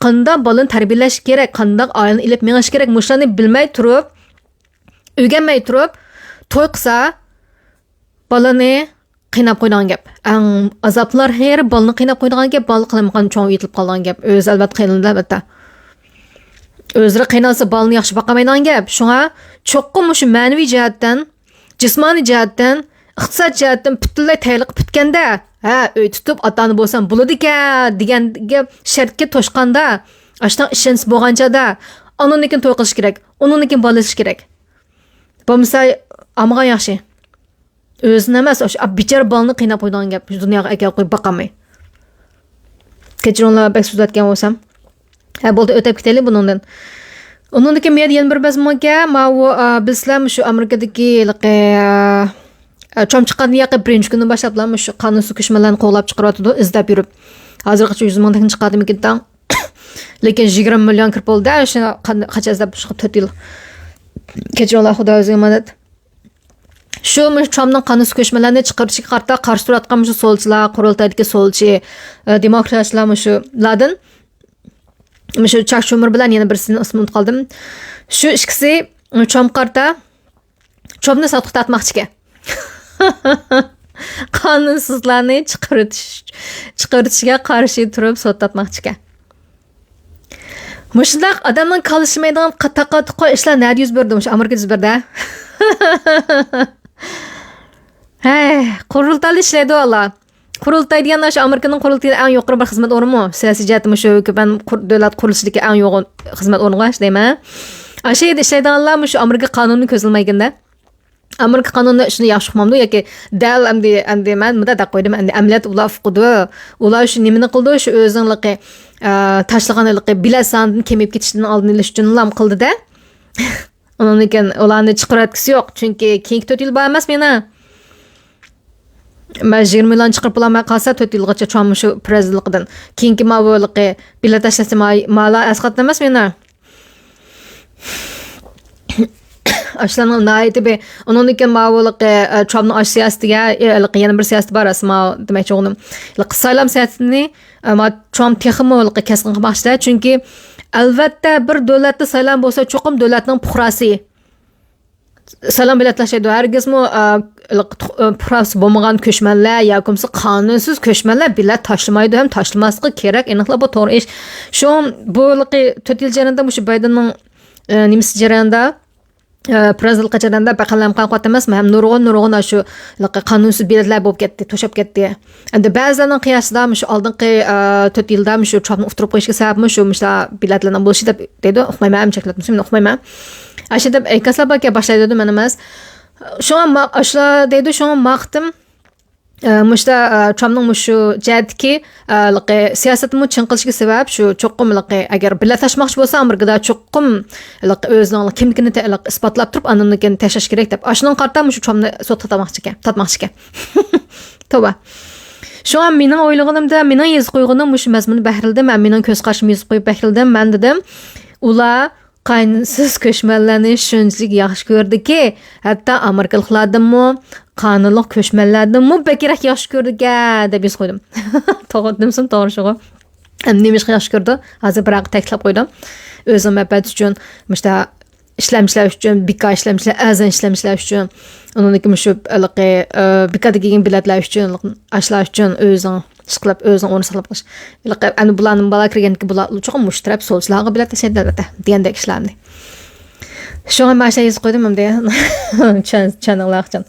قانداق بالىنى تەربىيەلەش كېرەك، قانداق ئائىلىنى ئېلىپ مېڭىش كېرەك، مۇشۇلارنى بىلمەي تۇرۇپ، ئۆگەنمەي تۇرۇپ، توي قىلسا، بالىنى قىيناپ قويىدىغان گەپ. ئەڭ ئازابلار ھېرى بالىنى قىيناپ قويىدىغان گەپ، بالا قىلمىغان چوڭ يېتىلىپ قالىدىغان گەپ. ئۆزى ئەلۋەتتە قىينىلىدۇ، ئەلۋەتتە. ئۆزلىرى قىينالسا، بالىنى ياخشى باقالمايدىغان گەپ. شۇڭا چوقۇم مۇشۇ مەنىۋى جەھەتتىن، جىسمانىي جەھەتتىن، ئىقتىساد جەھەتتىن پۈتۈنلەي تەييارلىق پۈتكەندە، ھە، ئۆي تۇتۇپ ئاتا-ئانا بولسام بولىدىكەن دېگەنگە شەرتكە توشقاندا، ئاشۇنداق ئىشەنچ بولغان چاغدا، ئاندىن كېيىن توي قىلىش كېرەك، ئۇنىڭدىن كېيىن بالا ئېلىش كېرەك. بولمىسا ئالمىغان ياخشى. ئۆزىنى ئەمەس، ئاشۇ بىچارە بالىنى قىيناپ قويىدىغان گەپ، شۇ دۇنياغا ئەكەپ قويۇپ باقالماي. كەچۈرۈڭلار، بەك سۆزلەتكەن بولسام. ھە، بولدى، ئۆتۈپ كېتەيلى بۇنىڭدىن. ئۇنىڭدىن كېيىن مەيدە يەنە بىر مەزمۇنكەن، ماۋۇ، ئا، بىلىسىلەر، مۇشۇ ئامېرىكىدىكى ھېلىقى، ئا، چوم چىققاندىن ياقى بىرىنچى كۈندىن باشلاپلا مۇشۇ قانۇنسىز كۆچمەنلەرنى قوغلاپ چىقىرىۋاتىدۇ، ئىزدەپ يۈرۈپ. ھازىرغىچە يۈز مىڭدىن چىقاردىمىكىن تاڭ. لېكىن يىگىرمە مىليون كىرىپ بولدى، شۇ قان-، قاچان ئىزدەپ، شۇ تۆت يىل. كېچىرىڭلار، خۇدا ئۆزىگە ئامانەت. شۇ، مۇشۇ ترامپنىڭ قانۇنسىز كۆچمەنلەرنى چىقىرىشىغا قارىتا قارشى تۇرۇۋاتقان مۇشۇ سولچىلار، قۇرۇلتايدىكى سولچى، ئە، دېموكراتچىلار مۇشۇلاردىن، مۇشۇ چاك شۇمېر بىلەن يەنە بىرسىنىڭ ئىسمىنى ئۇنتۇپ قالدىم. شۇ ئىككىسى، ئە، ترامپقا قارىتا، ترامپنى سوتقا تارتماقچىكەن. قانۇنسىزلارنى چىقىرىتىش، چىقىرىتىشىگە قارشى تۇرۇپ سوتقا تارتماقچىكەن. مۇشۇنداق ئادەمنىڭ كاللىسى ئىشلىمەيدىغان قا-، تاقا-تۇقا ئىشلار نەدە يۈز بەردى؟ مۇشۇ ئامېرىكىدا يۈز بەردى، ھە؟ ھەي، قۇرۇلتايدا ئىشلەيدۇ ئالا. قۇرۇلتاي دېگەن شۇ ئامېرىكىنىڭ قۇرۇلتىيىدا ئەڭ يۇقىرى بىر خىزمەت ئورنىمۇ؟ سىياسىي جەھەتتە مۇشۇ ھۆكۈمەت قۇر-، دۆلەت قۇرۇلۇشىدىكى ئەڭ يۇقىرى خىزمەت ئورنىغا ئىشلەيمەن. ئاشۇ يەردە ئىشلەيدىغانلار مۇشۇ ئامېرىكا قانۇنىنى كۆزلىمەيدىكەن-دە. ئامېرىكا قانۇنى شۇنى ياخشى ئۇقمامدۇ ياكى دەل ئەمدى، ئەمدى مەن مۇنداق دەپ قويدۇم، ئەمدى ئەمەلىيەتتە ئۇلار ئۇقىدۇ. ئۇلار شۇ نېمىنى قىلىدۇ؟ شۇ ئۆزىنىڭلىقى، ئە، تاشلىغان ھېلىقى بېلەت سانىدىن كېمىيىپ كېتىشىدىن ئالدىنى ئېلىش ئۈچۈنلا قىلدى-دە. ئۇنىڭدىن كېيىن ئۇلارنى چىقىرىۋەتكۈسى يوق. چۈنكى كېيىنكى تۆت يىل بار ئەمەس مېنىڭ. مەن يىگىرمە يىلنى چىقىرىپ بولالماي قالسا، تۆت يىلغىچە ترامپ شۇ پرېزىدېنتلىقىدىن. كېيىنكى ماۋۇ ھېلىقى بېلەت تاشلىسا، ما-، مالا ئەسقاتتى ئەمەس مېنىڭ. ئاشۇلارنىڭ ناھايىتى بىر، ئۇنىڭدىن كېيىن ماۋۇ ھېلىقى، ئە، ترامپنىڭ ئاشۇ سىياسىتىگە، ئە، ھېلىقى يەنە بىر سىياسىتى بار، راست ماۋۇ دېمەكچى بولغىنىم. ھېلىقى سايلام سىياسىتىنى، ئە، ما ترامپ تېخىمۇ ھېلىقى كەسكىن قىلماقچىدە. چۈنكى ئەلۋەتتە بىر دۆلەتتە سايلام بولسا، چوقۇم دۆلەتنىڭ پۇقراسى سايلام بېلەت تاشلايدۇ. ھەرگىزمۇ، ئە، ھېلىقى تۇق-، ئە، پۇقراسى بولمىغان كۆچمەنلەر ياكى بولمىسا قانۇنسىز كۆچمەنلەر بېلەت تاشلىمايدۇ ھەم تاشلىماسلىقى كېرەك. ئېنىقلا بۇ توغرا ئىش. شۇ، بۇ ھېلىقى تۆت يىل جەريانىدا مۇشۇ بايدېننىڭ، ئە، نېمىسى جەريانىدا، ئە، پرېزىدېنتلىققا جەريانىدا بەك قەلەم قاقىۋاتىمىزمۇ؟ ھەم نۇرغۇن، نۇرغۇن ئاشۇ ھېلىقى قانۇنسىز بېلەتلەر بولۇپ كەتتى، توشۇپ كەتتى. ئەمدى بەزىلەرنىڭ قىياسىدا مۇشۇ ئالدىنقى، ئە، تۆت يىلدا مۇشۇ ترامپنى ئۇتتۇرۇپ قويۇشىغا سەۋەبمۇ شۇ مۇشۇ بېلەتلەرنىڭ بولۇشى دەپ دەيدۇ، ئۇقمايمەن، ھەم چەكلەپ تۇرسۇن، مەن ئۇقمايمەن. ئاشۇ دەپ ئىنكاسلار باركەن، باشلايدۇ، مەن ئەمەس. شۇڭا ما-، ئاشۇلار دەيدۇ، شۇڭا ماقتىم ئە، مۇشتا، ئە، ترامپنىڭ مۇشۇ جەھەتتىكى، ئە، ھېلىقى سىياسەتنىمۇ چىڭ قىلىشىغا سەۋەب شۇ، چوقۇم ھېلىقى ئەگەر بېلەت ئاچماقچى بولسا ئامېرىكىدا چوقۇم ھېلىقى ئۆزىنىڭ كىملىكىنى تە-، ھېلىقى ئىسپاتلاپ تۇرۇپ ئاندىن كېيىن تاشلاش كېرەك دەپ. ئاشۇنىڭغا قارىتا مۇشۇ ترامپنى سوتقا تارتماقچىكەن، تارتماقچىكەن. توۋا. شۇڭا مېنىڭ ئويلىغىنىمدا، مېنىڭ يېزىپ قويغىنىم مۇشۇ مەزمۇننى بەھرىلىدىم ھەم مېنىڭ كۆز قارىشىمنى يېزىپ قويۇپ بەھرىلىدىم. مەن دېدىم، ئۇلار قانۇنسىز كۆچمەنلەرنى شۇنچىلىك ياخشى كۆردىكى، ھەتتا ئامېرىكىلىقلاردىنمۇ، قانۇنلۇق كۆچمەنلەردىنمۇ بەكرەك ياخشى كۆردىكەن دەپ يېزىپ قويدۇم. توغرا دېمىسۇم، توغرا شۇغۇ. ئەمدى نېمىشقا ياخشى كۆرىدۇ؟ ھازىر بىراققا تەكىتلەپ قويدۇم. ئۆزىنىڭ مەنپەئەتى ئۈچۈن، مۇشتا ئىشلەمچىلەر ئۈچۈن، بىكار ئىشلەمچىلەر، ئەرزان ئىشلەمچىلەر ئۈچۈن، ئۇنىڭدىن كېيىن مۇشۇ ھېلىقى، ئە، بىكاردا كەلگەن بېلەتلەر ئۈچۈن، ئاشۇلار ئۈچۈن ئۆزىڭ ئىشقىلىپ، ئۆزىڭ ئورۇن ساقلاپ قېلىش. ھېلىقى ئەنە بۇلارنىڭ بالا كىرگەندىكى بۇلار چوقۇم مۇشۇ تەرەپ سولچىلارغا بېلەت تاشلايدۇ، ئەلۋەتتە، دېگەندەك ئىشلارنى. شۇڭا مانا شۇ يېزىپ قويدۇم ئەمدى. چۈشەن-، چۈشەنىڭلار ئۈچۈن.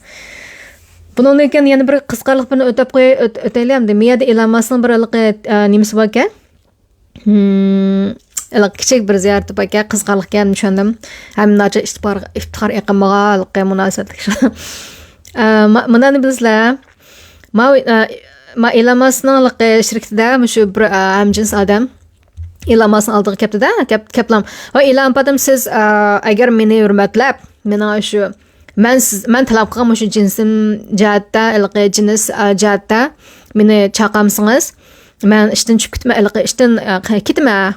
بۇنىڭدىن كېيىن يەنە بىر قىزىقارلىق بىرنى ئۆتەپ قوي-، ئۆت-، ئۆتەيلى ئەمدى. مىيادە ئېلان ماسكنىڭ بىر ھېلىقى، ئە، نېمىسى باركەن؟ ھىم، ھېلىقى كىچىك بىر زىيارىتى باركەن، قىزىقارلىقكەن، چۈشەندىم. ھەم ناچار ئىپتىخار، ئىپتىخار ئېقىمىغا ھېلىقى مۇناسىۋەتلىك. ئە، ما-، مۇنداقنى بىلىسىلەر. ما، ئە، ما ئېلان ماسكنىڭ ھېلىقى شىركىتىدە مۇشۇ بىر، ئە، ھەمجىنس ئادەم. ئېلان ماسكنىڭ ئالدىغا كەپتىدە، كەپ-، كەپلام. ۋاي ئېلان ئاپىم، سىز، ئە، ئەگەر مېنى ھۆرمەتلەپ، مېنىڭ شۇ مەن سىز، مەن تەلەپ قىلغان مۇشۇ جىنسىم جەھەتتە، ھېلىقى جىنس، ئە، جەھەتتە مېنى چاقامسىڭىز، مەن ئىشتىن چۈشۈپ كېتىمەن، ھېلىقى ئىشتىن، ئە، قە-، كېتىمەن،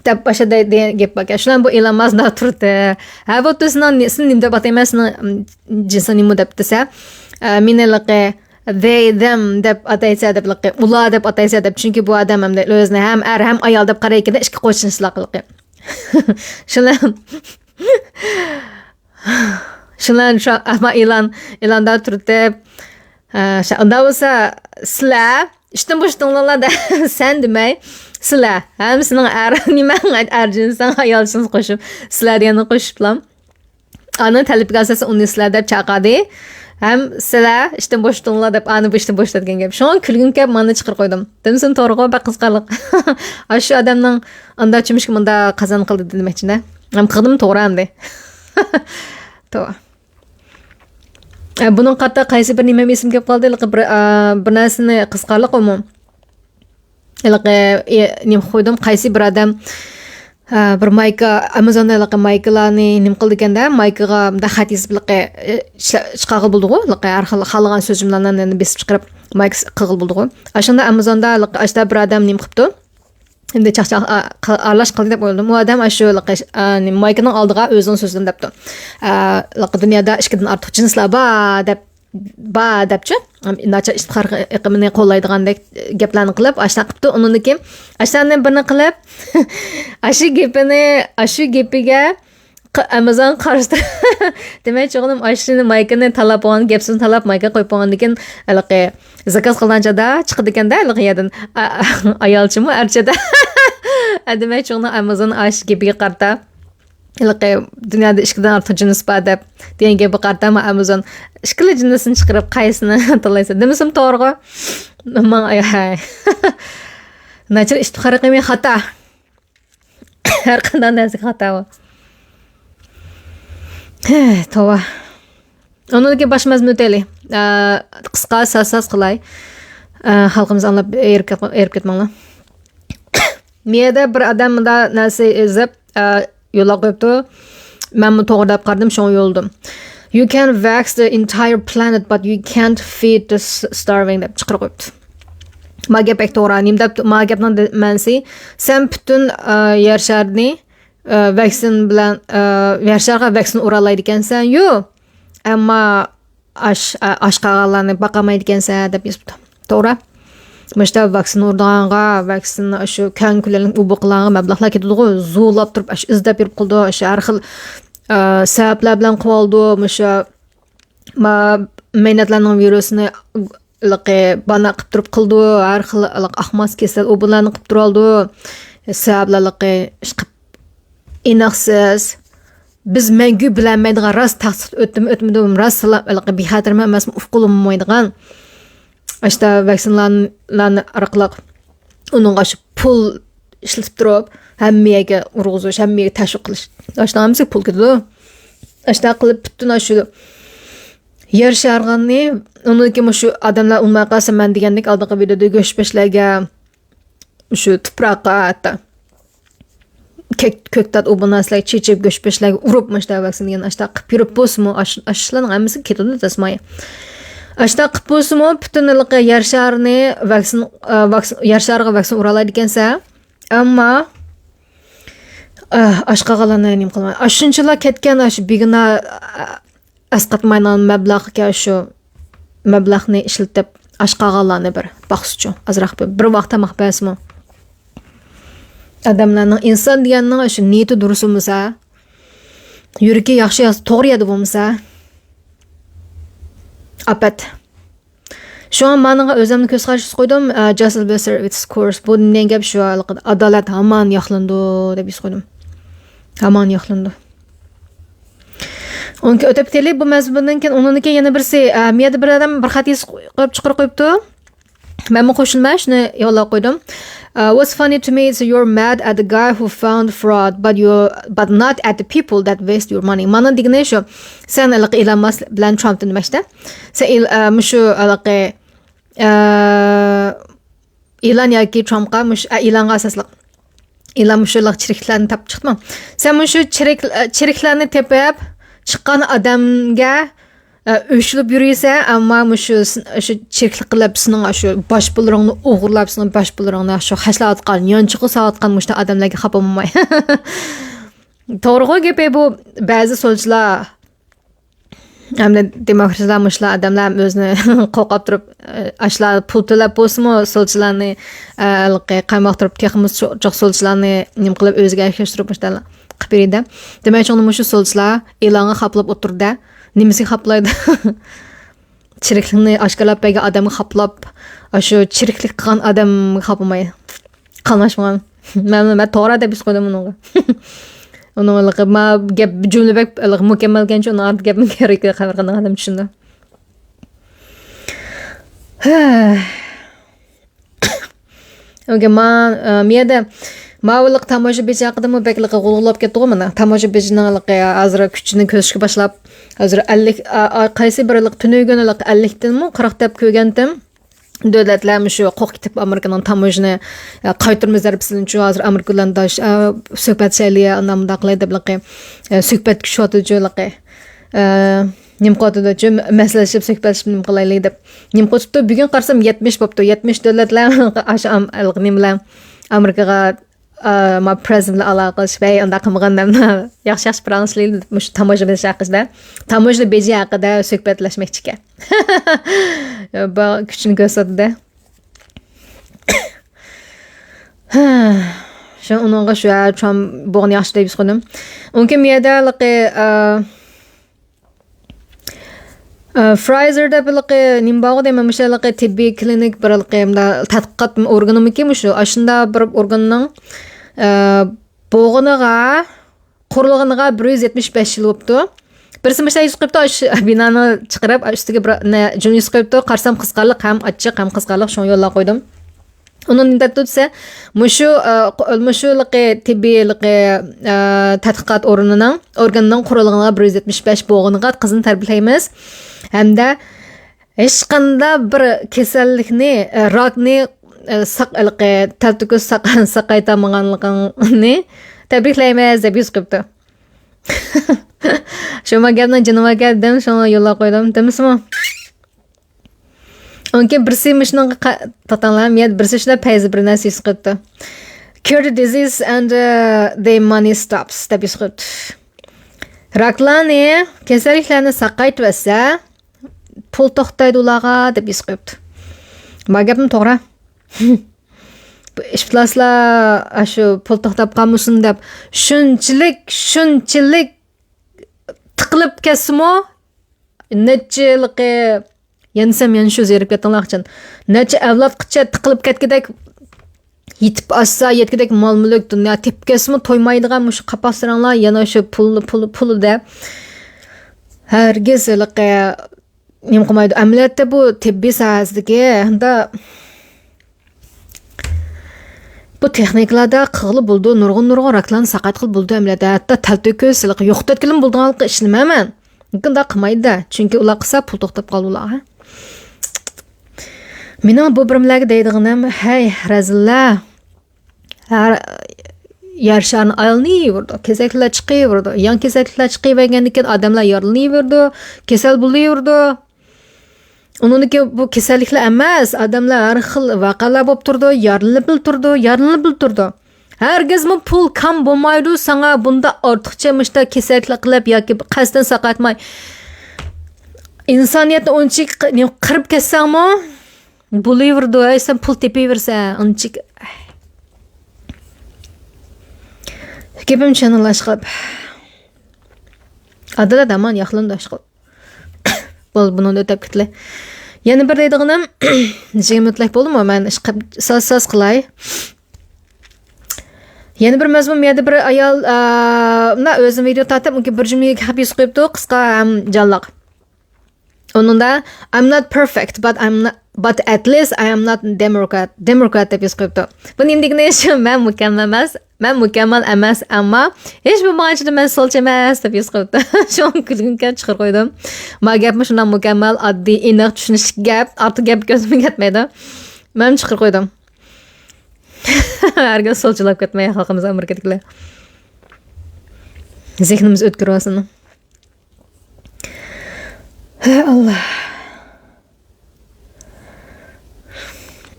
دەپ باشا دەي-، دېگەن گەپ باركەن. شۇلار بۇ ئېلان ماسك مۇنداق تۇردى. ھە، بوپتۇ، سېنىڭ نې-، سېنى نېمە دەپ ئاتايمەن، سېنىڭ، ئىم، جىنسىڭ نېمە دەپ دېسە، ئە، مېنى ھېلىقى they، them دەپ ئاتايسەن دەپ، ھېلىقى ئۇلار دەپ ئاتايسەن دەپ. چۈنكى بۇ ئادەم ئەمدى ئۆزىنى ھەم ئەر، ھەم ئايال دەپ قارايكەن، ئىككى قوشنىسىلا قىلىقى. شۇلار شۇلار شۇ ئەمما ئېلان، ئېلاندا تۇرتۇپ، ھە، شۇ، ئۇنداق بولسا، سىلەر ئىشتىن بوشىتىڭلار دە، سەن دېمەي، سىلەر، ھەم سېنىڭ ئەر، نېمە، ئەر جىنسىڭ، ئايال جىنسىڭ قوشۇپ، سىلەر دېگەننى قوشۇپلا. ئانىڭ تەلىپىگە ئاساسەن ئۇنى سىلەر دەپ چاقىردى. ھەم سىلەر ئىشتىن بوشىتىڭلار دەپ، ئانى بۇ ئىشتىن بوشىتىدىغان گەپ. شۇڭا كۈلگۈم كەپ مانا چىقىرىپ قويدۇم. دېمىسىم توغرىغۇ، بەك قىزىقارلىق. ئاشۇ ئادەمنىڭ ئاندا چۈمۈشكە مۇندا قازان قىلدى دېمەكچىدە. ھەم قىلدىم توغرا ئەمدى. توغرا. ئە، بۇنىڭ قارىتا قايسى بىر نېمەم ئېسىمگە كېلىپ قالدى، ھېلىقى بىر، ئە، بىر نەرسىنى قىزىقارلىق ئۇمۇ. ھېلىقى، ئە، نېمە قويدۇم، قايسى بىر ئادەم، ئە، بىر مايكا، ئامازوندا ھېلىقى مايكىلارنى نېمە قىلىدىكەندە، مايكىغا مۇنداق خەت يېزىپ ھېلىقى، ئە، ئىشلە-، چىقارغىلى بولىدىغۇ، ھېلىقى ھەر خىل خالىغان سۆزۈملەرنى بېسىپ چىقىرىپ مايكا قىلغىلى بولىدىغۇ. ئاشۇنداق ئامازوندا ھېلىقى ئاشتا بىر ئادەم نېمە قىپتۇ؟ ئەمدى چاقچاق، ئا، قىل-، ئارىلاش قىلدى دەپ ئويلىدىم. ئۇ ئادەم ئاشۇ لىقى، ئا، نېمە، مايكىنىڭ ئالدىغا ئۆزىنىڭ سۆزىدىن دەپتۇ. ئا، لىقى دۇنيادا ئىككىدىن ئارتۇق جىنسلار بار دەپ، بار دەپچۇ. ناچار ئىپتىخار ئېقىمىنى قوللايدىغاندەك گەپلەرنى قىلىپ، ئاشۇنداق قىپتۇ. ئۇنىڭدىن كېيىن ئاشۇلارنى بىرنى قىلىپ، ئاشۇ گېپىنى، ئاشۇ گېپىگە ق-، ئامازون قارشى تەرەپ. دېمەكچى بولغىنىم، ئاشۇنى مايكىنى تاللاپ بولغان، گەپ سۆزنى تاللاپ مايكا قويۇپ بولغاندىن كېيىن، ھېلىقى زاكاز قىلغان چاغدا چىقىدىكەندە، ھېلىقى يەردىن. ئا-، ئايالچىمۇ، ئەرچىدە. دېمەكچى بولغىنىم، ئامازون ئاشۇ گېپىگە قارىتا، ھېلىقى دۇنيادا ئىككىدىن ئارتۇق جىنس بار دەپ دېگەن گەپكە قارىتا، ئامازون ئىككىلا جىنسنى چىقىرىپ، قايسىنى تاللايسەن؟ دېمىسىم توغرىغۇ. ماڭ، ئاي، ھاي. ناچار ئىپتىخار ئېقىمى خاتا. ھەر قانداق نەرسىگە خاتا بار. ھە، توۋا. ئۇنىڭدىن كېيىن باشقا مەزمۇن ئۆتەيلى. ئە، قىسقا، ساز-ساز قىلاي. ئە، خەلقىمىز ئاڭلاپ ئېرىپ كەت-، ئېرىپ كەتمەڭلار. مىيەدە بىر ئادەم مۇنداق نەرسە يېزىپ، ئە، يوللاپ قويۇپتۇ. مەنمۇ توغرا دەپ قارىدىم، شۇڭا يوللىدىم. You can wax the entire planet, but you can't feed the s-, starving دەپ چىقىرىپ قويۇپتۇ. ما گەپ بەك توغرا. نېمە دەپتۇ؟ ما گەپنىڭ دە-، مەنىسى، سەن پۈتۈن، ئە، يەر شارىنى، ئە، ۋاكسىن بىلەن، ئە، يەر شارىغا ۋاكسىن ئۇرالايدىكەنسەن، يو. ئەمما ئاش، ئە، ئاچ قالغانلارنى باقالمايدىكەنسەن دەپ يېزىپتۇ. توغرا. مۇشتا ۋاكسىن ئۇرىدىغانغا، ۋاكسىن شۇ كەڭ كۆلەملىك ئوبۇ قىلغانغا مەبلەغلەر كېتىدىغۇ، زورلاپ تۇرۇپ ئاشۇ ئىزدەپ يۈرۈپ قىلىدۇ، ئاشۇ ھەر خىل، ئە، سەۋەبلەر بىلەن قىلىۋالىدۇ، مۇشۇ ما-، مەينەتلەرنىڭ ۋىرۇسىنى ھېلىقى بانا قىپ تۇرۇپ قىلىدۇ، ھەر خىل ھېلىقى ئاقماس كېسەل ئوبۇلارنى قىپ تۇرالدۇ. سەۋەبلەر ھېلىقى ئىشقىپ ئېنىقسىز. بىز مەڭگۈ بىلەلمەيدىغان، راست تەستىق ئۆتتىمۇ ئۆتمىدىمۇ، راست ساغلام، ھېلىقى بىخەتەرمۇ ئەمەسمۇ، ئۇقۇلمايدىغان. ئاشتا ۋاكسىنلارنى ئارقىلىق ئۇنىڭغا شۇ پۇل ئىشلىتىپ تۇرۇپ، ھەممە يەرگە ئۇرغۇزۇش، ھەممە يەرگە تەشۋىق قىلىش. ئاشۇنىڭ ھەممىسىگە پۇل كېتىدۇ. ئاشۇنداق قىلىپ پۈتۈن ئاشۇ يەر شارىغىنى، ئۇنىڭدىكى مۇشۇ ئادەملەر ئۇنىماي قالسا، مەن دېگەندەك ئالدىنقى ۋىدېودا گۆش پەشلەرگە، شۇ تۇپراققا ھەتتا كۆك-، كۆكتات ئۇ بۇ نەرسىلەرگە چېچىپ، گۆش پەشلەرگە ئۇرۇپ، مۇشۇنداق ۋاكسىن دېگەن ئاشۇنداق قىلىپ يۈرۈپ بولسىمۇ، ئاش-، ئاشۇلارنىڭ ھەممىسى كېتىدۇ دەسمايە. ئاشۇنداق قىلىپ بولسىمۇ، پۈتۈن ھېلىقى يەر شارىنى ۋاكسىن، ئا، ۋاكسىن، يەر شارىغا ۋاكسىن ئۇرالايدىكەنسە، ئەمما، ئا، ئاشقاغانلارنى نېمە قىلماي. ئاشۇنچىلا كەتكەن ئاشۇ بىگۇناھ، ئا، ئەسقاتمايدىغان مەبلەغكە شۇ مەبلەغنى ئىشلىتىپ، ئاشقاغانلارنى بىر باقسىچۇ، ئازراق بىر، بىر ۋاق تاماق بەرسىمۇ. ئادەملەرنىڭ، ئىنسان دېگەننىڭ شۇ نىيىتى دۇرۇس بولمىسا، يۈرىكى ياخشى، توغرا يەردە بولمىسا، ئاپەت. شۇڭا مانىڭغا ئۆزۈمنى كۆز قارىشىغا قويدۇم، ئە، Justice will serve its course. بۇ نېمە گەپ شۇ، ئادالەت ھامان ياقلىنىدۇ دەپ يېزىپ قويدۇم. ھامان ياقلىنىدۇ. ئۇنىڭكى ئۆتۈپ كېتەيلى، بۇ مەزمۇندىن كېيىن، ئۇنىڭدىن كېيىن يەنە بىرسى، ئە، مىيەدە بىر ئادەم بىر خەت يېزىپ قويۇپ چىقىرىپ قويۇپتۇ. مەنمۇ قوشۇلماي شۇنى يوللاپ قويدۇم. ئە، What's funny to me is you're mad at the guy who found fraud, but you, but not at the people that waste your money. مانا دېگىنى شۇ، سەن ھېلىقى ئىلان ماسك بىلەن ترامپنى دېمەكچىدە. سەن ئىل-، ئە، مۇشۇ ھېلىقى، ئە، ئىلان ياكى ترامپقا مۇش-، ئە، ئىلانغا ئاساسلىق. ئىلان مۇشۇلار چىرىكلەرنى تاپىپ چىقتىمۇ؟ سەن مۇشۇ چىرىك-، چىرىكلەرنى تېپىپ چىققان ئادەمگە، ئە، ئۆچلۈپ يۈرسە، ئەمما مۇشۇ سن-، شۇ چىرىكلىك قىلىپ، سېنىڭ شۇ باش پۇللىرىڭنى ئوغرىلاپ، سېنىڭ باش پۇللىرىڭنى شۇ خەجلەۋاتقان، يانچۇققا سالىۋاتقان مۇشۇنداق ئادەملەرگە خاپا بولماي. توغرىغۇ گېپى بۇ، بەزى سولچىلار ھەمدە دېموكراتلار مۇشۇلار ئادەملەر ھەم ئۆزىنى قوقاپ تۇرۇپ، ئاشۇلار پۇل تۆلەپ بولسىمۇ، سولچىلارنى، ھېلىقى قايماق تۇرۇپ، تېخىمۇ چو-، چوق سولچىلارنى نېمە قىلىپ، ئۆزىگە ئەگەشتۈرۈپ مۇشۇنداق قىلىپ بېرىدە. دېمەكچى، ئۇنى مۇشۇ سولچىلار ئېلانغا خاپىلاپ ئولتۇرىدۇ. نېمىسىگە خاپىلايدۇ؟ چىرىكلىكنى ئاشكارىلاپ بەرگەن ئادەمگە خاپىلاپ، ئاشۇ چىرىكلىك قىلغان ئادەمگە خاپىماي. قاملاشمىغان. مەن، مەن توغرا دەپ ھېس قىلدىم ئۇنىڭغا. ئۇنىڭ ھېلىقى ما گەپ جۈملە بەك ھېلىقى مۇكەممەلكەنچۇ، ئۇنىڭ ئارتىدا گەپنىڭ كېرىكى قالمىغان ئادەم چۈشىنىدۇ. ئۆگە ما، ئە، مىيەدە ماۋۇلۇق تاموژنا بېجى ھەققىدىمۇ بەكلىقى غۇلغۇلاپ كەتتىغۇ مانا. تاموژنا بېجىنىڭ ھېلىقى ھازىر كۈچىنى كۆرسىتىشكە باشلاپ، ھازىر ئەللىك، ئا، ئا، قايسى بىر ھېلىقى تۈنۈگۈن ھېلىقى ئەللىكتىنمۇ قىرىق دەپ كۆرگەنتىم. دۆلەتلەر مۇشۇ قوق كېتىپ ئامېرىكىنىڭ تاموژنا، ئە، قايتۇرما زەربىسىدىنچۇ، ھازىر ئامېرىكا بىلەن داش-، ئە، سۆھبەتلىشەيلى، ئانداق مۇنداق قىلاي دەپلىقى، ئە، سۆھبەت كۈچىۋاتىدۇچۇ ھېلىقى. ئە، نېمە قىلىۋاتىدۇچۇ، مەسلىھەتلىشىپ، سۆھبەتلىشىپ نېمە قىلايلى دەپ. نېمە قىلىۋاتىپتۇ؟ بۈگۈن قارىسام يەتمىش بوپتۇ. يەتمىش دۆلەتلەر ئاشۇ ئام-، ھېلىقى نېمە بىلەن ئامېرىكىغا، ئا، ما پرېزىدېنت بىلەن ئالاقىلىشىپ، ھەي، ئۇنداق قىلمىغىن دەپ، ياخشى، ياخشى پاراڭلىشىلى دەپ، مۇشۇ تاموژنا بېجى ھەققىدە، تاموژنا بېجى ھەققىدە سۆھبەتلەشمەكچىكەن. بۇ كۈچىنى كۆرسەتتى. شۇ ئۇنىڭغا شۇ، ھە، ترامپ بولغىنى ياخشى دەپ ھېس قىلدىم. ئۇنىڭكى مىيەدە ھېلىقى، ئا، ئا، فرايزېر دەپ ھېلىقى نېمە بارغۇ دەيمەن، مۇشۇ ھېلىقى تېببىي كلىنىك بىر ھېلىقى مۇنداق تەتقىقات ئورگىنىمىكى مۇشۇ، ئاشۇنداق بىر ئورگاننىڭ، ئا، بولغىنىغا، قۇرۇلغىنىغا بىر يۈز يەتمىش بەش يىل بوپتۇ. بىرسى مۇشۇنداق يېزىپ قويۇپتۇ، ئاشۇ بىنانى چىقىرىپ، ئۈستىگە بىر نە جۈملە يېزىپ قويۇپتۇ. قارىسام قىزىقارلىق ھەم ئاچچىق ھەم قىزىقارلىق، شۇڭا يوللاپ قويدۇم. ئۇنىڭ نېمە دەپتۇ دېسە، مۇشۇ، ئا، قو-، مۇشۇ ھېلىقى تېببىي ھېلىقى، ئا، تەتقىقات ئورنىنىڭ، ئورگىنىنىڭ قۇرۇلغىنىغا بىر يۈز يەتمىش بەش بولغىنىغا قىزنى تەبرىكلەيمىز. ھەمدە ھېچقانداق بىر كېسەللىكنى، ئا، راكنى، ئا، ساق-، ھېلىقى تەلتۆكۈس ساق-، ساقايتالمىغانلىقىڭنى تەبرىكلەيمىز دەپ يېزىپ قويۇپتۇ. شۇ ما گەپنىڭ جېنى باركەن دېدىم، شۇڭا يوللاپ قويدۇم. دېمىسىمۇ؟ ئۇنكى بىرسى مۇشۇنىڭغا قا-، توختاڭلار، مىيەت بىرسى شۇنداق پەيزى بىر نەرسە ھېس قىلىپتۇ. Cure the disease and, uh, the money stops دەپ ھېس قىلىپتۇ. راكلارنى، كېسەللىكلەرنى ساقايتىۋەتسە، پۇل توختايدۇ ئۇلارغا دەپ ھېس قىلىپتۇ. ما گەپمۇ توغرا. بۇ ئىپلاسلار ئاشۇ پۇل توختاپ قالمىسۇن دەپ شۇنچىلىك، شۇنچىلىك تىقىلىپ كەتسىمۇ، نەچچىلىقى يەنىسەم يەنە شۇ زېرىپ كەتتىڭلارچىن. نەچچە ئەۋلادقىچە تىقىلىپ كەتكۈدەك، يېتىپ ئاشسا يەتكۈدەك مال-مۈلۈك، دۇنيا تېپىپ كەتسىمۇ تويمايدىغان مۇشۇ قاپاق ساراڭلار يەنە شۇ پۇل، پۇل، پۇل دەپ. ھەرگىز ھېلىقى نېمە قىلمايدۇ. ئەمەلىيەتتە بۇ تېببىي ساھەسىدىكى، ھەمدە بۇ تېخنىكىلاردا قىلغىلى بولىدۇ، نۇرغۇن، نۇرغۇن راكلارنى ساقايتقىلى بولىدۇ ئەمەلىيەتتە. ھەتتا تەلتۆكۈس، ھېلىقى يوقىتىۋەتكىلىمۇ بولىدىغانلىقىغا ئىشىنىمەن مەن. مۇمكىن، ئۇنداق قىلمايدۇ، چۈنكى ئۇلار قىلسا، پۇل توختاپ قالىدۇ ئۇلارغا. مېنىڭ بۇ بىرمىلەرگە دەيدىغىنىم، ھەي، رەزىللەر. ھەر، يەر شارىنى ئايلىنىۋېرىدۇ. كېسەكلەر چىقىۋېرىدۇ. يېڭى كېسەكلەر چىقىۋەرگەندىن كېيىن ئادەملەر يارىلىنىۋېرىدۇ. كېسەل بولۇۋېرىدۇ. ئۇنىڭدىن كېيىن بۇ كېسەللىكلەر ئەمەس، ئادەملەر ھەر خىل ۋەقەلەر بولۇپ تۇرىدۇ، يارىلىنىپلا تۇرىدۇ، يارىلىنىپلا تۇرىدۇ. ھەرگىزمۇ پۇل كام بولمايدۇ ساڭا بۇنداق ئارتۇقچە مۇشتا كېسەللىك قىلىپ ياكى قەستەن ساقايتماي. ئىنسانىيەتنى ئۇنچە قىرىپ كەتسەڭمۇ، بولۇۋېرىدۇ، ئەي، سەن پۇل تېپىۋېرىسەن، ئۇنچە. گېپىم چېنىلاشقا. ئادىلە دامان ياقلىنىدۇ ئاشقىل. بولدى، بۇنىڭدا ئۆتەپ كېتىلى. يەنە بىر دەيدىغىنىم، يىگىرمە مىنۇتلۇق بولدىمۇ؟ مەن ئىش قىپ-، ساز-ساز قىلاي. يەنە بىر مەزمۇن، بۇ يەردە بىر ئايال، ئا، مۇنداق ئۆزىنى ۋىدېو تارتىپ، مۇمكىن بىر جۈملىگە گەپ يېزىپ قويۇپتۇ، قىسقا ھەم جانلىق. ئۇنىڭدا، "I'm not perfect, but I'm not, but at least I am not democrat, democrat" دەپ يېزىپ قويۇپتۇ. بۇ نېمە دېگىنى؟ شۇ، مەن مۇكەممەل ئەمەس، مەن مۇكەممەل ئەمەس، ئەمما ھېچ بولمىغانچىدا مەن سولچى ئەمەس دەپ يېزىپ قويۇپتۇ. شۇڭا كۈلگۈم كەپ چىقىرىپ قويدۇم. ما گەپمۇ شۇنداق مۇكەممەل، ئاددىي، ئېنىق، چۈشىنىشلىك گەپ، ئارتۇق گەپ كۆزۈمگە كەتمەيدۇ. مەن چىقىرىپ قويدۇم. ھەرگىز سولچىلاپ كەتمەي، خەلقىمىز ئامېرىكىدىكىلەر. زېھنىمىز ئۆتكۈر بولسۇن. ھە، ئاللا.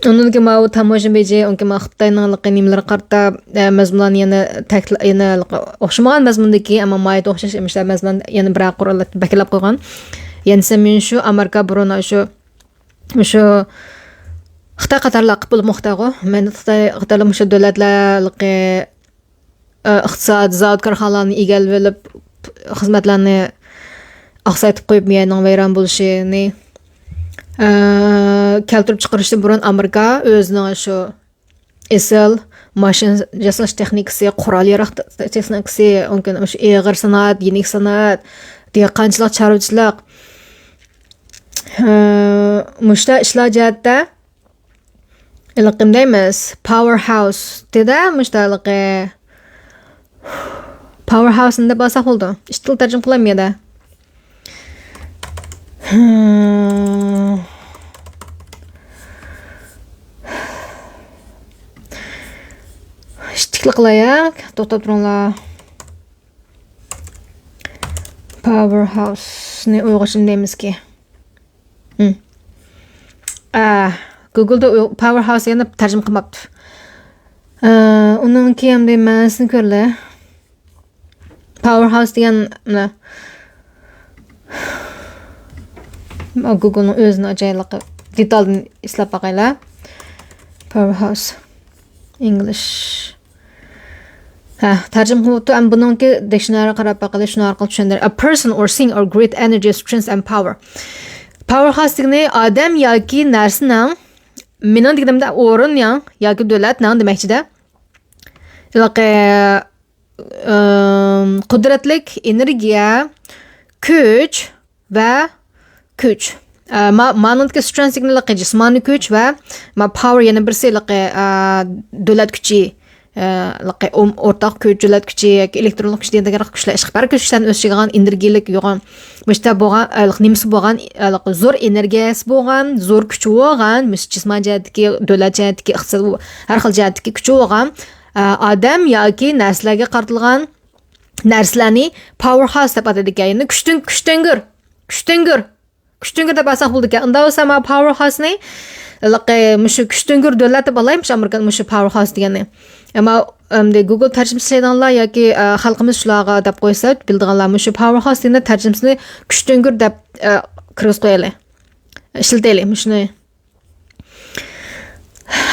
ئۇنىڭدىن كېيىن ماۋۇ تاموژنا بېجى، ئۇنىڭ كېيىن ماۋۇ خىتاينىڭ ھېلىقى نېمىلىرى قارىتا، ئە، مەزمۇنلارنى يەنە تەكلا-، يەنە ھېلىقى ئوخشىمىغان مەزمۇندىكى، ئەمما ماھىيىتى ئوخشاش ئىمىشلار مەزمۇن يەنە بىرەر قۇر بەكلەپ قويغان. يەنىسەم مېنى شۇ ئامېرىكا بۇرۇن شۇ، شۇ خىتاي قاتارلىق بولۇپ مۇختەرغۇ. مەن خىتاي قاتارلىق مۇشۇ دۆلەتلەر ھېلىقى ئىقتىساد، زاۋۇت، كارخانىلارنى ئىگىلىۋېلىپ، خىزمەتلەرنى ئاقسايتىپ قويۇپ، يەرنىڭ ۋەيران بولۇشىنى، ئە، كەلتۈرۈپ چىقىرىشتىن بۇرۇن ئامېرىكا ئۆزىنىڭ شۇ ئېسىل ماشىنا ياساش تېخنىكىسى، قورال-ياراغ ت-، تېخنىكىسى، ئۇنىڭ كېيىن شۇ ئېغىر سانائەت، يېنىك سانائەت، دېھقانچىلىق، چارۋىچىلىق، ئە، مۇشۇنداق ئىشلار جەھەتتە ھېلىقى نېمە دەيمىز؟ پاۋېر ھاۋس دېدى، مۇشۇنداق ھېلىقى. پاۋېر ھاۋس دەپ ئالساق بولىدۇ. ئىككى تىل تەرجىمە قىلالمىدى. ئىككى تىل قىلاي، ھە؟ توختاپ تۇرۇڭلار. پاۋېر ھاۋسنى ئۇيغۇرچە نېمە دەيمىزكى؟ ھىم. ئا، گۇگلدا ئۇ-، پاۋېر ھاۋس دېگەننى تەرجىمە قىلماپتۇ. ئا، ئۇنىڭ كېيىن مەنىسىنى كۆرلى. پاۋېر ھاۋس دېگەن، مانا، گۇگلنىڭ ئۆزىنىڭ ئاجايىپلىقى. دېتالدىن ئىزدەپ باقايلى. پاۋېر ھاۋس. ئىنگلىش. ھە، تەرجىمە قىلىپتۇ. ئەمما بۇنىڭكى دىكشنارىغا قاراپ باقىلى، شۇنىڭ ئارقىلىق چۈشەندۈرەي. A person or thing of great energy, strength and power. پاۋېر ھاۋس دېگىنى ئادەم ياكى نەرسىنىڭ، مېنىڭ دېگىنىمدە ئورۇننىڭ ياكى دۆلەتنىڭ دېمەكچىدە. ھېلىقى، ئىم، قۇدرەتلىك ئېنېرگىيە، كۈچ، ۋە كۈچ. ئە، ما-، مانىڭدىكى سترېنس دېگىنى ھېلىقى جىسمانىي كۈچ ۋە ما پاۋېر يەنە بىرسى ھېلىقى، ئە، دۆلەت كۈچى، ئە، ھېلىقى ئوم-، ئورتاق كۈچ، دۆلەت كۈچى ياكى ئېلېكترونلۇق كۈچ دېگەندەك كۈچلەر، ئىشقا بەرگۈچ كۈچلەرنى ئۆز ئىچىگە ئالغان، ئېنېرگىيەلىك يوغان، مۇشتا بولغان، ھېلىقى نېمىسى بولغان، ھېلىقى زور ئېنېرگىيەسى بولغان، زور كۈچى بولغان، مۇشۇ جىسمانىي جەھەتتىكى، دۆلەت جەھەتتىكى، ئىقتىساد، ھەر خىل جەھەتتىكى كۈچى بولغان، ئە، ئادەم ياكى نەرسىلەرگە قارىتىلغان نەرسىلەرنى پاۋېر ھاۋس دەپ ئاتايدىكەن. يەنى كۈچتۈڭ-، كۈچتۈڭگۈر، كۈچتۈڭگۈر، كۈچتۈڭگۈر دەپ ئالساق بولىدىكەن. ئۇنداق بولسا، مانا پاۋېر ھاۋسنى، ھېلىقى، مۇشۇ كۈچتۈڭگۈر دۆلەت دەپ ئالايمىش، ئامېرىكىنىڭ مۇشۇ پاۋېر ھاۋس دېگەننى. ئەمما ئەمدى گۇگل تەرجىمىسى ئىشلەيدىغانلار ياكى، ئە، خەلقىمىز شۇلارغا دەپ قويسا، بىلىدىغانلار مۇشۇ پاۋېر ھاۋس دېگەننى تەرجىمىسىنى كۈچتۈڭگۈر دەپ، ئە، كىرگۈزۈپ قويايلى. ئىشلىتەيلى مۇشۇنى.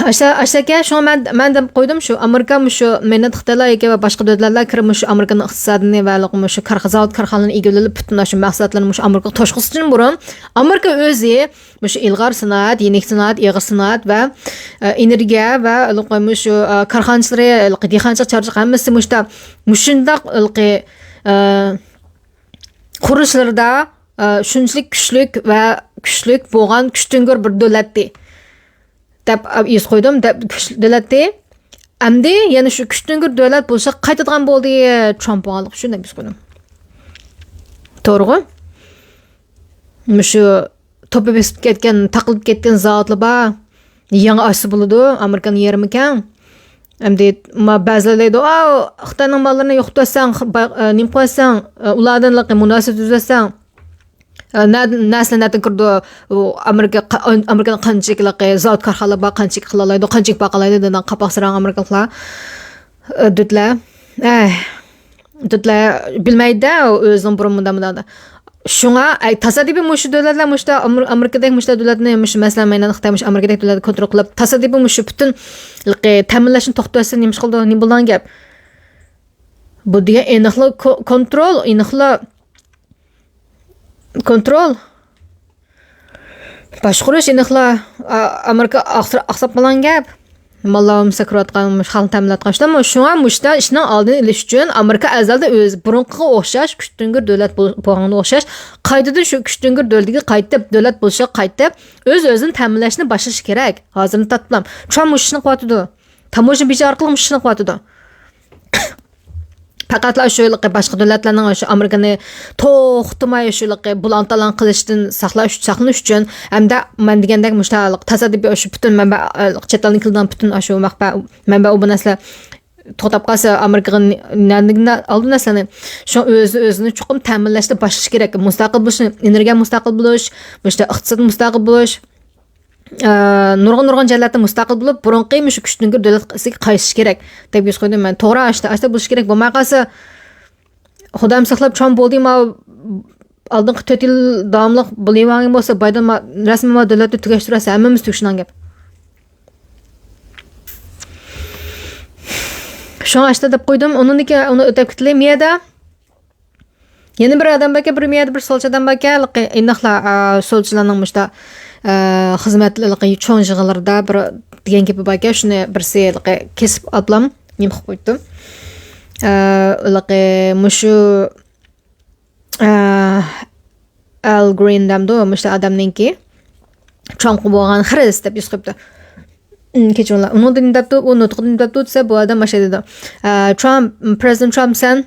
ئاشۇ، ئاشۇ ئەكەن، شۇڭا مەن، مەن دەپ قويدۇم، شۇ ئامېرىكا مۇشۇ مەينەت خىتايلار ياكى باشقا دۆلەتلەر كىرىپ مۇشۇ ئامېرىكىنىڭ ئىقتىسادىنى ۋە مۇشۇ كارخا-، زاۋۇت كارخانىلىرىنى ئىگىلىۋېلىپ، پۈتۈن شۇ مەھسۇلاتلارنى مۇشۇ ئامېرىكىغا توشقۇزۇشتىن بۇرۇن، ئامېرىكا ئۆزى مۇشۇ ئىلغار سانائەت، يېنىك سانائەت، ئېغىر سانائەت ۋە، ئە، ئېنېرگىيە ۋە مۇشۇ، ئە، كارخانىچىلىرى، دېھقانچىلىق، چارۋىچىلىق ھەممىسى مۇشتا، مۇشۇنداق، ئە، قۇرۇلۇشلىرىدا، ئە، شۇنچىلىك كۈچلۈك ۋە كۈچلۈك بولغان كۈچتۈڭگۈر بىر دۆلەتتى دەپ يېزىپ قويدۇم، دەپ كۈچلۈك دۆلەتتى. ئەمدى يەنە شۇ كۈچتۈڭگۈر دۆلەت بولۇشقا قايتىدىغان بولدى، ترامپ بولغانلىقى ئۈچۈن دەپ يېزىپ قويدۇم. توغرىغۇ؟ مۇشۇ توپى بېسىپ كەتكەن، تاقىلىپ كەتكەن زاۋۇتلار بار. يېڭى ئاچسا بولىدۇ، ئامېرىكانىڭ يېرىمىكەن. ئەمدى ما بەزىلەر دەيدۇ، «ئاۋۇ، خىتاينىڭ ماللىرىنى يوقىتىۋەتسەڭ، خ-، با-، ئە، نېمە قىلىۋەتسەڭ، ئە، ئۇلاردىن ھېلىقى مۇناسىۋەت ئۈزۈۋەتسەڭ، ئە، نە-، نەرسىلەر نەدىن كىرىدۇ؟ ئۇ ئامېرىكا، ئامېرىكىنىڭ قانچىلىك ھېلىقى زاۋۇت، كارخانىلار بار، قانچىلىك قىلالايدۇ، قانچىلىك باقالايدۇ» دېگەن قاپاق ساراڭ ئامېرىكىلىقلار. ئە، دۆتلەر. ئەي. دۆتلەر بىلمەيدۇ، ئۆزىنىڭ بۇرۇن مۇنداق، مۇنداق. شۇڭا، ئەي، تاسادىپىي مۇشۇ دۆلەتلەر، مۇشۇ ئامېر-، ئامېرىكىدەك مۇشۇ دۆلەتنى، مۇشۇ مەسىلەن، مەيدان خىتاي، مۇشۇ ئامېرىكىدەك دۆلەتنى كونترول قىلىپ، تاسادىپىي مۇشۇ پۈتۈن ھېلىقى تەمىنلەشنى توختىتىۋەتسە نېمە ئىش قىلىدۇ؟ نېمە بولىدىغان گەپ؟ بۇ دېگەن ئېنىقلا كو-، كونترول، ئېنىقلا كونترول. باشقۇرۇش ئېنىقلا، ئا-، ئامېرىكا ئاقسا-، ئاقساپ قالغان گەپ. ماللار بولمىسا كىرىۋاتقان، مۇشۇ خەلقنى تەمىنلەۋاتقان ئىشلارمۇ. شۇڭا مۇشۇ ئىشنىڭ ئالدىنى ئېلىش ئۈچۈن ئامېرىكا ئەزەلدىن ئۆزى بۇرۇنقىغا ئوخشاش، كۈچتۈڭگۈر دۆلەت بول-، بولغانغا ئوخشاش، قايتىدىن شۇ كۈچتۈڭگۈر دۆلىتىگە قايتىپ، دۆلەت بولۇشىغا قايتىپ، ئۆز-ئۆزىنى تەمىنلەشنى باشلىشى كېرەك. ھازىرنى تارتىپلا. ترامپ مۇشۇ ئىشنى قىلىۋاتىدۇ. تاموژنا بېجى ئارقىلىق مۇشۇ ئىشنى قىلىۋاتىدۇ. پەقەتلا شۇ ھېلىقى باشقا دۆلەتلەرنىڭ شۇ ئامېرىكىنى توختىماي شۇ ھېلىقى بۇلان-تالان قىلىشتىن ساقلاش، ساقلىنىش ئۈچۈن ھەمدە مەن دېگەندەك مۇشۇ ھېلىقى تاسادىپىي شۇ پۈتۈن مەنبە، چەت ئەلدىن كېلىدىغان پۈتۈن شۇ مەخپە-، مەنبە ئۇ بۇ نەرسىلەر توختاپ قالسا، ئامېرىكىغا نە-، نەدىن ئالدى نەرسىلەرنى؟ شۇ ئۆزى ئۆزىنى چوقۇم تەمىنلەشتە باشلاش كېرەك. مۇستەقىل بولۇشنى، ئېنېرگىيە مۇستەقىل بولۇش، مۇشۇ ئىقتىساد مۇستەقىل بولۇش، ئە، نۇرغۇن، نۇرغۇن جەھەتتە مۇستەقىل بولۇپ، بۇرۇنقى مۇشۇ كۈچتۈڭگۈر دۆلەتكە قايتىشى كېرەك، دەپ يۈز قويدۇم مەن. توغرا، ئاشتا، ئاشتا بولۇشى كېرەك. بولماي قالسا، خۇدايىم ساقلاپ، ترامپ بولدى، ما ئالدىنقى تۆت يىل داۋاملىق بولۇۋەرگەن بولسا، بايدېن ما-، رەسمىي ما دۆلەتنى تۈگەشتۈرسە، ھەممىمىز تۈگىشىدىغان گەپ. شۇڭا ئاشتا دەپ قويدۇم. ئۇنىڭدىن كېيىن ئۇنى ئۆتەپ كېتىلى. مىيەدە يەنە بىر ئادەم باركەن، بىر مىيەدە بىر سولچى ئادەم باركەن، ھېلىقى ئىنداقلا، ئا، سولچىلارنىڭ مۇشتا، ئا، خىزمەتلىرى چوڭ يىغىنلىرىدا بىر دېگەن گېپى باركەن، شۇنى بىرسى ھېلىقى كېسىپ ئاپلام نېمە قىلىپ قويۇپتۇ. ئا، ھېلىقى مۇشۇ، ئا، ئەل گرىن دەمدۇ، مۇشتا ئادەمنىڭكى ترامپقا بولغان خىرىس دەپ يۈز قويۇپتۇ. ئىم، كەچۈرۈڭلار. ئۇنىڭدا نېمە دەپتۇ، ئۇ نۇتقىدا نېمە دەپتۇ دېسە، بۇ ئادەم ماشۇ دېدى. ئا، ترامپ، پرېزىدېنت ترامپ، سەن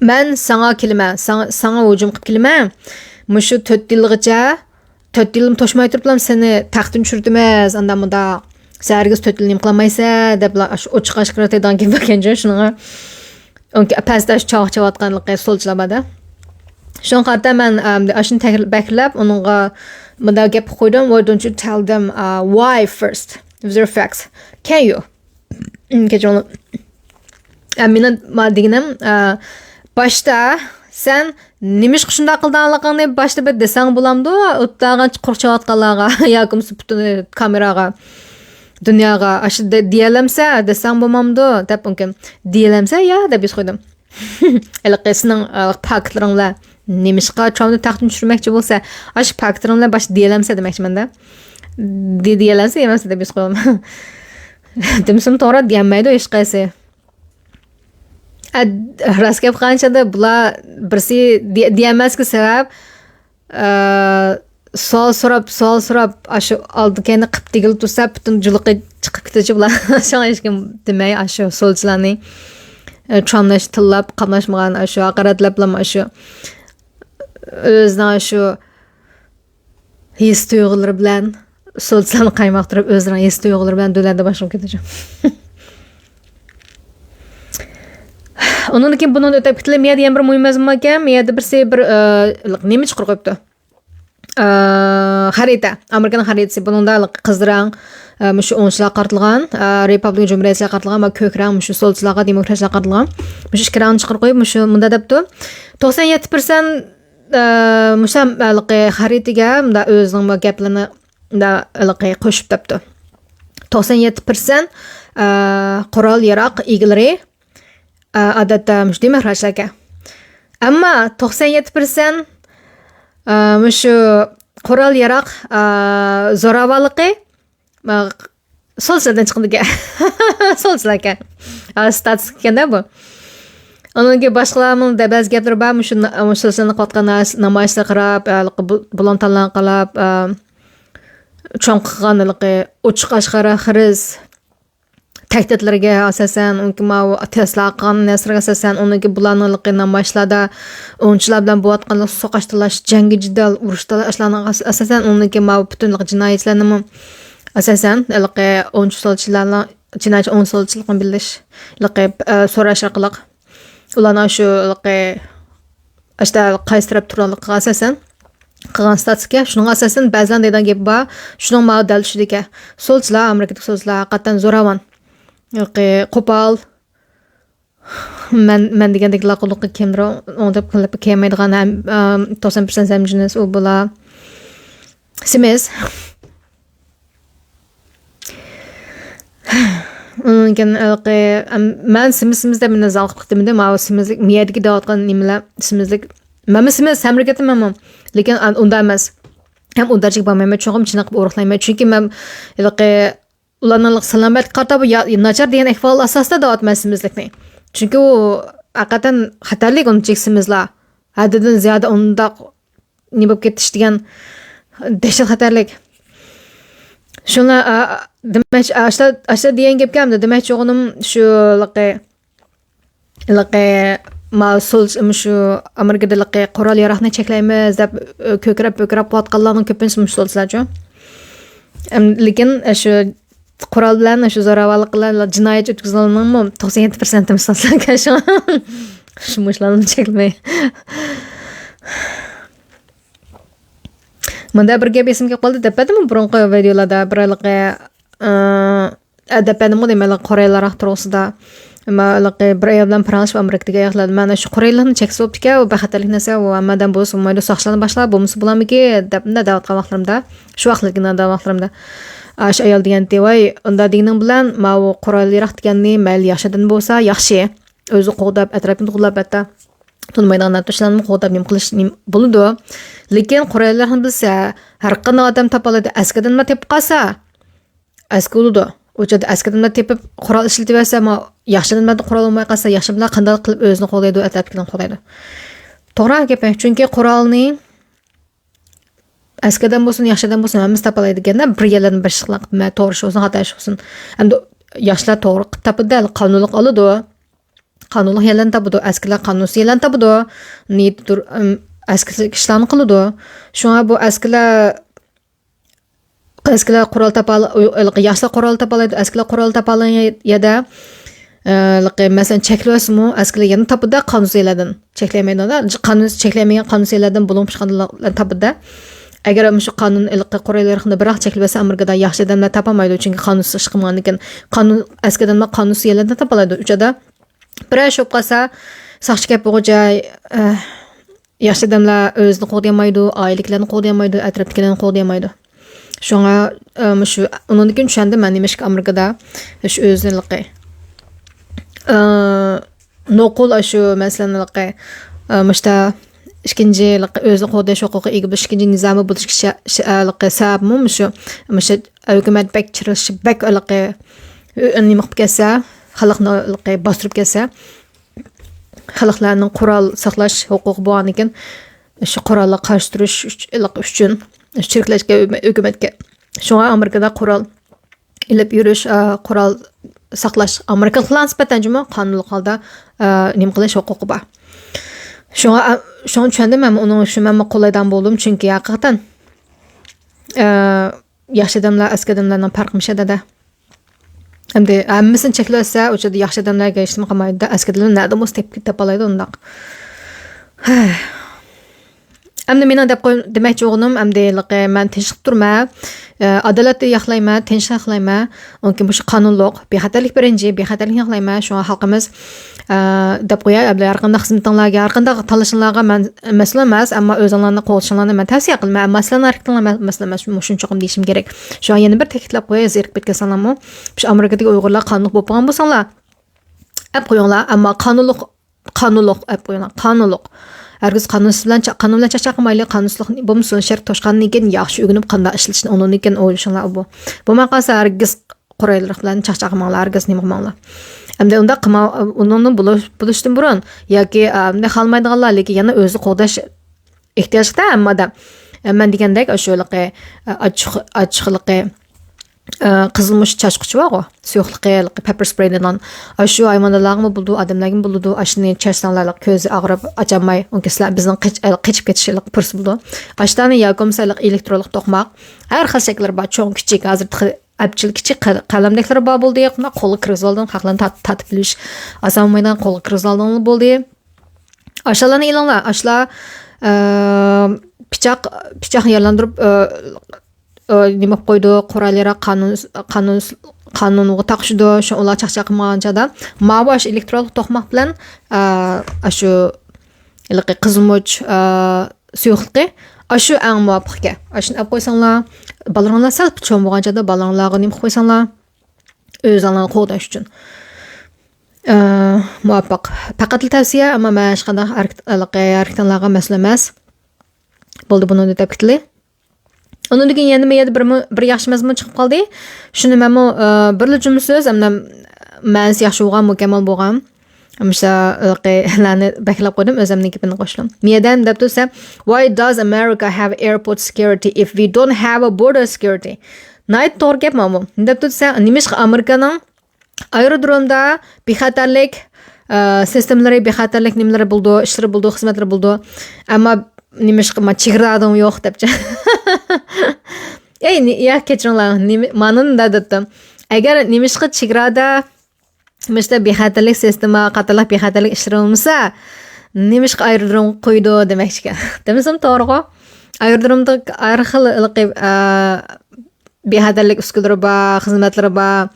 مەن ساڭا كېلىمەن، ساڭا، ساڭا ھۇجۇم قىلىپ كېلىمەن. مۇشۇ تۆت يىلغىچە، تۆت يىلمۇ توشماي تۇرۇپلا سېنى تەختتىن چۈشۈرتىمىز، ئانداق مۇنداق. سەن ھەرگىز تۆت يىل نېمە قىلالمايسەن، دەپلا ئاشۇ ئوچۇق ئاشكارا دەيدىغان گەپ باركەنچۇ شۇنىڭغا. ئۇنىڭكى پەستە ئاشۇ چاۋاك چاۋاتقانلىقى سولچىلار بار-دە. شۇڭا قارىتا مەن، ئەم، ئاشۇنى تەكرار-، بەكرىلەپ ئۇنىڭغا مۇنداق گەپ قويدۇم، «Why don't you tell them, uh, why first? With your facts. Can you?» ئىم، كەچۈرۈڭلار. ئە، مېنىڭ ما دېگىنىم، ئە، باشتا سەن نېمىشقا شۇنداق قىلىدىغانلىقىڭنى باشتا بىر دېسەڭ بولامدۇ؟ ئۇتتاغان قۇرۇق چاۋاتقانلارغا ياكى بولمىسا پۈتۈن كامېراغا، دۇنياغا ئاشۇ دە-، دېيەلەمسە، دېسەڭ بولمامدۇ؟ دەپ ئۇنىڭكىن، «دېيەلەمسە يا؟» دەپ يېزىپ قويدۇم. ھېلىقى سېنىڭ، ئە، پاكىتلىرىڭ بىلەن نېمىشقا ترامپنى تەختتىن چۈشۈرمەكچى بولسا، ئاشۇ پاكىتلىرىڭ بىلەن باشتا دېيەلەمسە دېمەكچىمەن-دە. دې-، دېيەلەمسە يەمەمسە دەپ يېزىپ قويدۇم. دېمىسىمۇ توغرا، دېيەلمەيدۇ ھېچقايسى. ئە، راست گەپ قىلغان چاغدا بۇلار بىرسى دېيە-، دېيەلمەسلىكى سەۋەب، ئە، سوئال سوراپ، سوئال سوراپ، ئاشۇ ئالدى كەينى قىپ دېگىلى تۇرسا، پۈتۈن جۇلۇقى چىقىپ كېتىدۇ بۇلار. شۇڭا ھېچكىم دېمەي، ئاشۇ سولچىلارنى، ئە، ترامپنى تىللاپ، قاملاشمىغان، ئاشۇ ھاقارەتلەپلا، ئاشۇ ئۆزىنىڭ ئاشۇ ھېس تۇيغۇلىرى بىلەن سولچىلارنى قايماقتۇرۇپ، ئۆزىنىڭ ھېس تۇيغۇلىرى بىلەن دۆلەتنى باشقۇرۇپ كېتىدۇ. ئۇنىڭدىن كېيىن بۇنىڭدىن ئۆتۈپ كېتىلى، مەيەردە يەنە بىر مۇھىم مەزمۇن باركەن. مەيەردە بىرسى بىر، ئە، نېمە چىقىرىپ قويۇپتۇ؟ ئە، خەرىتە. ئامېرىكىنىڭ خەرىتىسى. بۇنىڭدا قىزىل رەڭ، ئە، مۇشۇ ئوڭچىلارغا قارىتىلغان، ئە، رېپابلىكان جۇمھۇرىيەتچىلەرگە قارىتىلغان ۋە كۆك رەڭ مۇشۇ سولچىلارغا، دېموكراتچىلارغا قارىتىلغان. مۇشۇ ئىككى رەڭنى چىقىرىپ قويۇپ، مۇشۇ مۇندا دەپتۇ. توقسان يەتتە پىرسەنت ئە، مۇشۇ ھېلىقى خەرىتىگە مۇنداق ئۆزىنىڭ بۇ گەپلىرىنى مۇنداق ھېلىقى قوشۇپ دەپتۇ. توقسان يەتتە پىرسەنت، ئە، قورال ياراق ئىگىلىرى، ئە، ئادەتتە مۇشۇ دېموكراتچىلاركەن. ئەمما توقسان يەتتە پىرسەنت، ئە، مۇشۇ قورال ياراق، ئە، زوراۋانلىقى، ئە، سولچىلاردىن چىقىدىكەن. سولچىلاركەن. ئا، ستاتىستىكا ئىكەن-دە بۇ. ئۇنىڭدىن كېيىن باشقىلارنىڭ دە-، بەزى گەپلىرى بار، مۇشۇ نا-، مۇشۇ سولچىلارنىڭ قىلىۋاتقان نامايىشلىرىغا قاراپ، ھېلىقى بۇ-، بۇلان تالان قىلاپ، ئا، چوڭ قىلغان ھېلىقى ئوچۇق ئاشكارا خىرىس. تەھدىتلىرىگە ئاساسەن، ئۇنىڭكى ماۋۇ تېسلا قىلغان نەرسىلەرگە ئاساسەن، ئۇنىڭكى بۇلارنىڭ نامايىشلاردا ئوڭچىلار بىلەن بولۇۋاتقان سوقۇش تالاش، جەڭگى جېدەل، ئۇرۇش تالاش ئاشۇلارغا ئاساسەن، ئۇنىڭكى ماۋۇ پۈتۈن جىنايەتلەرنىمۇ ئاساسەن، ھېلىقى ئوڭچى سولچىلارنىڭ، جىنايەتچى ئوڭچى سولچىلىقىنى بىلىش، ھېلىقى، ئە، سوراش ئارقىلىق ئۇلارنىڭ شۇ ھېلىقى ئاشتا قايسى تەرەپ تۇرغانلىقىغا ئاساسەن قىلغان ستاتىستىكا. شۇنىڭغا ئاساسەن بەزىلەرنىڭ دەيدىغان گېپى بار، شۇنىڭ ماۋۇ دەل چۈشىدىكەن. سولچىلار، ئامېرىكىدىكى سولچىلار ھەقىقەتەن زوراۋان. ھېلىقى قوپال، مەن، مەن دېگەندەكلا قۇلىقى كېمىدۇ، ئوڭدەپ قىلىپ كىيەلمەيدىغان ھەم، ئەم، توقسان پىرسەنت ھەمجىنس ئۇ بۇلار. سېمىز. ئۇنىڭدىن كېيىن ھېلىقى، ئەم، مەن سېمىز، سېمىز دەپ مېنى زاڭقىپ كېتىمدى. ماۋۇ سېمىزلىك، مىيەدىكى دەۋاتقان نېمىلەر، سېمىزلىك. مەنمۇ سېمىز، ھەمرىگە كېتىمەنمۇ. لېكىن ئان-، ئۇنداق ئەمەس. ھەم ئۇ دەرىجىگە بارمايمەن، چوقۇم چېنىقىپ ئورۇقلايمەن. چۈنكى مەن ھېلىقى ئۇلارنىڭ سالامەتلىكىگە قارىتا بۇ يا-، ناچار دېگەن ئەھۋال ئاساسىدا دەۋاتىمەن سېمىزلىكنى. چۈنكى ئۇ ھەقىقەتەن خەتەرلىك ئۇنچىلىك سېمىزلار. ھەددىدىن زىيادە ئۇنداق نېمە بولۇپ كېتىش دېگەن دەھشەت خەتەرلىك. شۇڭا، ئا، ئا، دېمەك، ئاشۇ، ئاشۇ دېگەن گەپكە ئەمدى دېمەكچى بولغىنىم شۇ، ھېلىقى، ھېلىقى، ما، سول-، مۇشۇ ئامېرىكىدا ھېلىقى قورال ياراغنى چەكلەيمىز دەپ، ئۆ، كۆكرەپ، پۆكرەپ قىلىۋاتقانلارنىڭ كۆپىنچىسى مۇشۇ سولچىلارچۇ. ئەم، لېكىن، ئە، شۇ قورال بىلەن، شۇ زوراۋانلىق بىلەن جىنايەت ئۆتكۈزگەنلەرنىڭمۇ توقسان يەتتە پىرسەنتى مۇشۇلاركەن شۇڭا. شۇ مۇشۇلارنى چەكلىمەي. مۇندا بىر گەپ ئېسىمگە كېلىپ قالدى، دەپ بەردىمۇ بۇرۇنقى ۋىدېئولاردا بىر ھېلىقى، ئە، دەپ بەردىمغۇ دېمەيلى، قوراللىق توغرىسىدا. مەن ھېلىقى بىر ئايال بىلەن پاراڭلىشىپ ئامېرىكىدىكى ئاياللار، مەن شۇ قوراللىقنى چەكسە بوپتىكەن، ئۇ بەخەتەرلىك نەرسە، ئۇ ھەممە ئادەم بولسا بولمايدۇ، ساقچىلارنى باشلا، بولمىسا بولامىكى، دەپ مۇنداق دەۋاتقان ۋاقىتلىرىمدا، شۇ ۋاقىتلىكى دەۋاتقان ۋاقىتلىرىمدا، ئاشۇ ئايال دېگەنتى، ۋاي، ئۇنداق دېگىنىڭ بىلەن ماۋۇ قورال ياراق دېگەننى مەيلى ياخشى ئادەم بولسا ياخشى، ئۆزى قوغداپ، ئەتراپىنى قوغداپ، ھەتتا تونۇمايدىغان ئاتۇشلارنى قوغداپ نېمە قىلىش نېمە بولىدۇ. لېكىن قوراللىقنى بىلسە، ھەر قانداق ئادەم تاپالايدۇ، ئەسكى ئادەملەر تېپىپ قالسا، ئەسكى بولىدۇ. ئۇ چاغدا ئەسكى ئادەملەر تېپىپ قورال ئىشلىتىۋەرسە، ما-، ياخشى ئادەملەردە قورال بولماي قالسا، ياخشى ئادەملەر قانداق قىلىپ ئۆزىنى قوغدايدۇ، ئەتراپتىكىلەرنى قوغدايدۇ. توغرا گەپ، چۈنكى قورالنى ئەسكى ئادەم بولسۇن، ياخشى ئادەم بولسۇن، ھەممىسى تاپالايدىكەن-دە، بىر يەرلەردىن بىر ئىشلار قىلىپ، مە-، توغرا ئىش بولسۇن، خاتا ئىش بولسۇن. ئەمدى ياخشىلار توغرا قىلىپ تاپىدۇ، قانۇنلۇق ئالىدۇ. قانۇنلۇق يەرلەرنى تاپىدۇ، ئەسكىلەر قانۇنسىز يەرلەرنى تاپىدۇ. نىيىتى تۇر-، ئەم، ئەسكىلىك ئىشلارنى قىلىدۇ. شۇڭا بۇ ئەسكىلەر، ئەسكىلەر قورال تاپال-، ياخشىلار قورال تاپالايدۇ، ئەسكىلەر قورال تاپالىغان يەردە، ئە، مەسىلەن، چەكلىۋەتسىمۇ، ئەسكىلەر يەنە تاپىدۇ قانۇنسىز يەرلەردىن. چەكلەيمەيدۇ، قانۇنسىز، چەكلەيمىگەن قانۇنسىز يەرلەردىن بۇلۇڭ پۇشقانلارنى تاپىدۇ. ئەگەر مۇشۇ قانۇن ھېلىقى قورال ياراغنى بىراق چەكلىۋەتسە، ئامېرىكىدا ياخشى ئادەملەر تاپالمايدۇ، چۈنكى قانۇنسىز ئىش قىلمىغاندىكىن، قانۇن، ئەسكى ئادەملەر قانۇنسىز يەرلەردىن تاپالايدۇ. ئۇ چاغدا بىرەر ئىش بولۇپ قالسا، ساقچى كەپ بولغۇچە، ئە، ياخشى ئادەملەر ئۆزىنى قوغدىيالمايدۇ، ئائىلىدىكىلەرنى قوغدىيالمايدۇ، ئەتراپتىكىلەرنى قوغدىيالمايدۇ. شۇڭا، ئە، مۇشۇ، ئۇنىڭدىن كېيىن چۈشەندىم مەن نېمىشقا ئامېرىكىدا شۇ ئۆزىنى ھېلىقى، ئە، نوقۇل ئاشۇ، مەسىلەن، ھېلىقى، ئە، مۇشتا ئىككىنچى ھېلىقى ئۆزىنى قوغداش ھوقۇقىغا ئىگە بولۇش ئىككىنچى نىزامى بولۇشقا شە-، شە-، ھېلىقى سەۋەبمۇ مۇشۇ، مۇشۇ ھۆكۈمەت بەك چىرىلىشى، بەك ھېلىقى، ئۆ-، نېمە قىلىپ كەتسە، خەلقنى ھېلىقى باستۇرۇپ كەتسە، خەلقلەرنىڭ قورال ساقلاش ھوقۇقى بولغاندىكىن، شۇ قوراللارغا قارشى تۇرۇش ئۈچ-، ئۈچۈن، چىرىكلەشكە ھۆكۈمەتكە. شۇڭا ئامېرىكىدا قورال ئېلىپ يۈرۈش، ئا، قورال ساقلاش ئامېرىكىلىقلارغا نىسبەتەن جۇمۇ قانۇنلۇق ھالدا، ئا، نېمە قىلىش ھوقۇقى بار. شۇڭا، ئا، شۇڭا چۈشەندىم مەنمۇ ئۇنىڭ ئۈچۈن مەنمۇ قوللايدىغان بولدۇم، چۈنكى ھەقىقەتەن، ئا، ياخشى ئادەملەر، ئەسكى ئادەملەرنىڭ پەرقى مۇشۇ يەردە. ئەمدى ھەممىسىنى چەكلىۋەتسە، ئۇ چاغدا ياخشى ئادەملەرگە ھېچنېمە قالمايدۇ-دە، ئەسكى ئادەملەر نەدىن بولسا تېپىپ تاپالايدۇ ئۇنداق. ئەمدى مېنىڭ دەپ قوي-، دېمەكچى بولغىنىم، ئەمدى ھېلىقى مەن تىنچلىق تۇرىمەن، ئە، ئادالەتنى ياقلايمەن، تىنچلىق ياقلايمەن. ئۇنىڭ كېيىن مۇشۇ قانۇنلۇق، بىخەتەرلىك بىرىنچى، بىخەتەرلىكنى ياقلايمەن. شۇڭا خەلقىمىز، ئە، دەپ قوياي، ئەمدى ھەر قانداق خىزمىتىڭلارغا، ھەر قانداق تاللىشىڭلارغا مەن مەسئۇل ئەمەس، ئەمما ئۆزۈڭلارنى قوغدىشىڭلارنى مەن تەۋسىيە قىلىمەن، ئەمما سىلەرنىڭ ھەرىكىتىڭلار مە-، مەسئۇل ئەمەس، مۇشۇنى چوقۇم دېيىشىم كېرەك. شۇڭا يەنە بىر تەكىتلەپ قوياي، زېرىكىپ كەتكەن ساڭلارمۇ، شۇ ئامېرىكىدىكى ئۇيغۇرلار قانۇنلۇق بولۇپ قالغان بولساڭلار، ئەپ قويۇڭلار، ئەمما قانۇنلۇق، قانۇنلۇق ئەپ قويۇڭلار، قانۇنلۇق. ھەرگىز قانۇنسىز بىلەن چا-، قانۇن بىلەن چاقچاق قىلمايلى، قانۇنسىزلىق بولمىسۇن، شەرت توشقاندىن كېيىن ياخشى ئۆگىنىپ قانداق ئىشلىتىشنى ئۇنىڭدىن كېيىن ئويلىشىڭلار بۇ. بولماي قالسا ھەرگىز قوراللىق بىلەن چاقچاق قىلماڭلار، ھەرگىز نېمە قىلماڭلار. ئەمدى ئۇنداق قىلما-، ئۇنىڭدىن بولۇش-، بولۇشتىن بۇرۇن ياكى، ئا، ئەمدى خالىمايدىغانلار، لېكىن يەنە ئۆزىنى قوغداش ئېھتىياجلىقتا ھەممە ئادەم. ئە، مەن دېگەندەك، ئاشۇ ھېلىقى، ئە، ئاچچىق-، ئاچچىقلىقى، ئە، قىزىلمۇچ چاچقۇچى بارغۇ، سۇيۇقلۇقى، پېپپېر سپرېي دەيدىغان. ئاشۇ ھايۋاناتلارغىمۇ بولىدۇ، ئادەملەرگىمۇ بولىدۇ. ئاشۇنى چەچسەڭلار، كۆزى ئاغرىپ، ئاچالماي، ئۇ كېسىلەر بىزنىڭ قېچ-، قېچىپ كېتىش پۇرسىتى بولىدۇ. ئاشۇلارنى ياكى بولمىسا ئېلېكترونلۇق توقماق، ھەر خىل شەكىللىرى بار، چوڭ، كىچىك، ھازىر تېخى ئەپچىل كىچىك قەل-، قەلەمدەكلىرى بار بولدى، قولغا كىرگۈزۈۋالدىم، خەقلەرنى تارت-، تارتىپ ئېلىش ئاسان بولمايدىغان، قولغا كىرگۈزۈۋالدىڭلار بولدى. ئاشۇلارنى ئېلىڭلار، ئاشۇلار، ئە، پىچاق، پىچاقنى يارىلاندۇرۇپ، ئە، ئە، نېمە قىلىپ قويىدۇ، قورال ياراق قانۇن، قانۇن، قانۇنغا تاقىشىدۇ، شۇ ئۇلار چاقچاق قىلمىغان چاغدا ماۋۇ ئاشۇ ئېلېكترونلۇق توقماق بىلەن، ئە، ئاشۇ ھېلىقى قىزىلمۇچ، ئە، سۇيۇقلۇقى، ئاشۇ ئەڭ مۇۋاپىق ئىكەن. ئاشۇنى ئەپ قويساڭلار، بالىلىرىڭلار سەل چوڭ بولغان چاغدا بالىلىرىڭلارغا نېمە قىلىپ قويساڭلار، ئۆزۈڭلارنى قوغداش ئۈچۈن، ئە، مۇۋاپىق. پەقەتلا تەۋسىيە، ئەمما مەن ھېچقانداق ھەرىكەت-، ھېلىقى ھەرىكىتىڭلارغا مەسئۇل ئەمەس. بولدى، بۇنى دەپ كېتىلى. ئۇنىڭدىن كېيىن يەنە بۇ يەردە بىرمۇ-، بىر ياخشى مەزمۇن چىقىپ قالدى. شۇنى مەنمۇ، ئە، بىرلا جۈملە سۆز، ئەمدى مەنىسى ياخشى بولغان، مۇكەممەل بولغان. مۇشۇلارنى بەكلەپ قويدۇم، ئۆزۈمنىڭ گېپىنى قوشتۇم. مىيەدەن دەپتۇ دېسە، "Why does America have airport security if we don't have a border security؟" ناھايىتى توغرا گەپ مانا بۇ. دەپتۇ دېسە، نېمىشقا ئامېرىكانىڭ ئايرودرومدا بىخەتەرلىك، ئە، سىستېمىلىرى، بىخەتەرلىك نېمىلىرى بولىدۇ، ئىشلىرى بولىدۇ، خىزمەتلىرى بولىدۇ. ئەمما نېمىشقا ما-، چېگرادىمۇ يوق دەپچە. ئەي، نى-، يا كەچۈرۈڭلار، نېمە، مانا مۇنداق دەپتۇ. ئەگەر نېمىشقا چېگرادا مۇشۇنداق بىخەتەرلىك سىستېما قاتارلىق بىخەتەرلىك ئىشلىرى بولمىسا، نېمىشقا ئايرودروم قويىدۇ دېمەكچىكەن. دېمىسەم توغرىغۇ. ئايرودرومدا ھەر خىل ھېلىقى، ئە، بىخەتەرلىك ئۈسكۈنىلىرى بار، خىزمەتلىرى بار،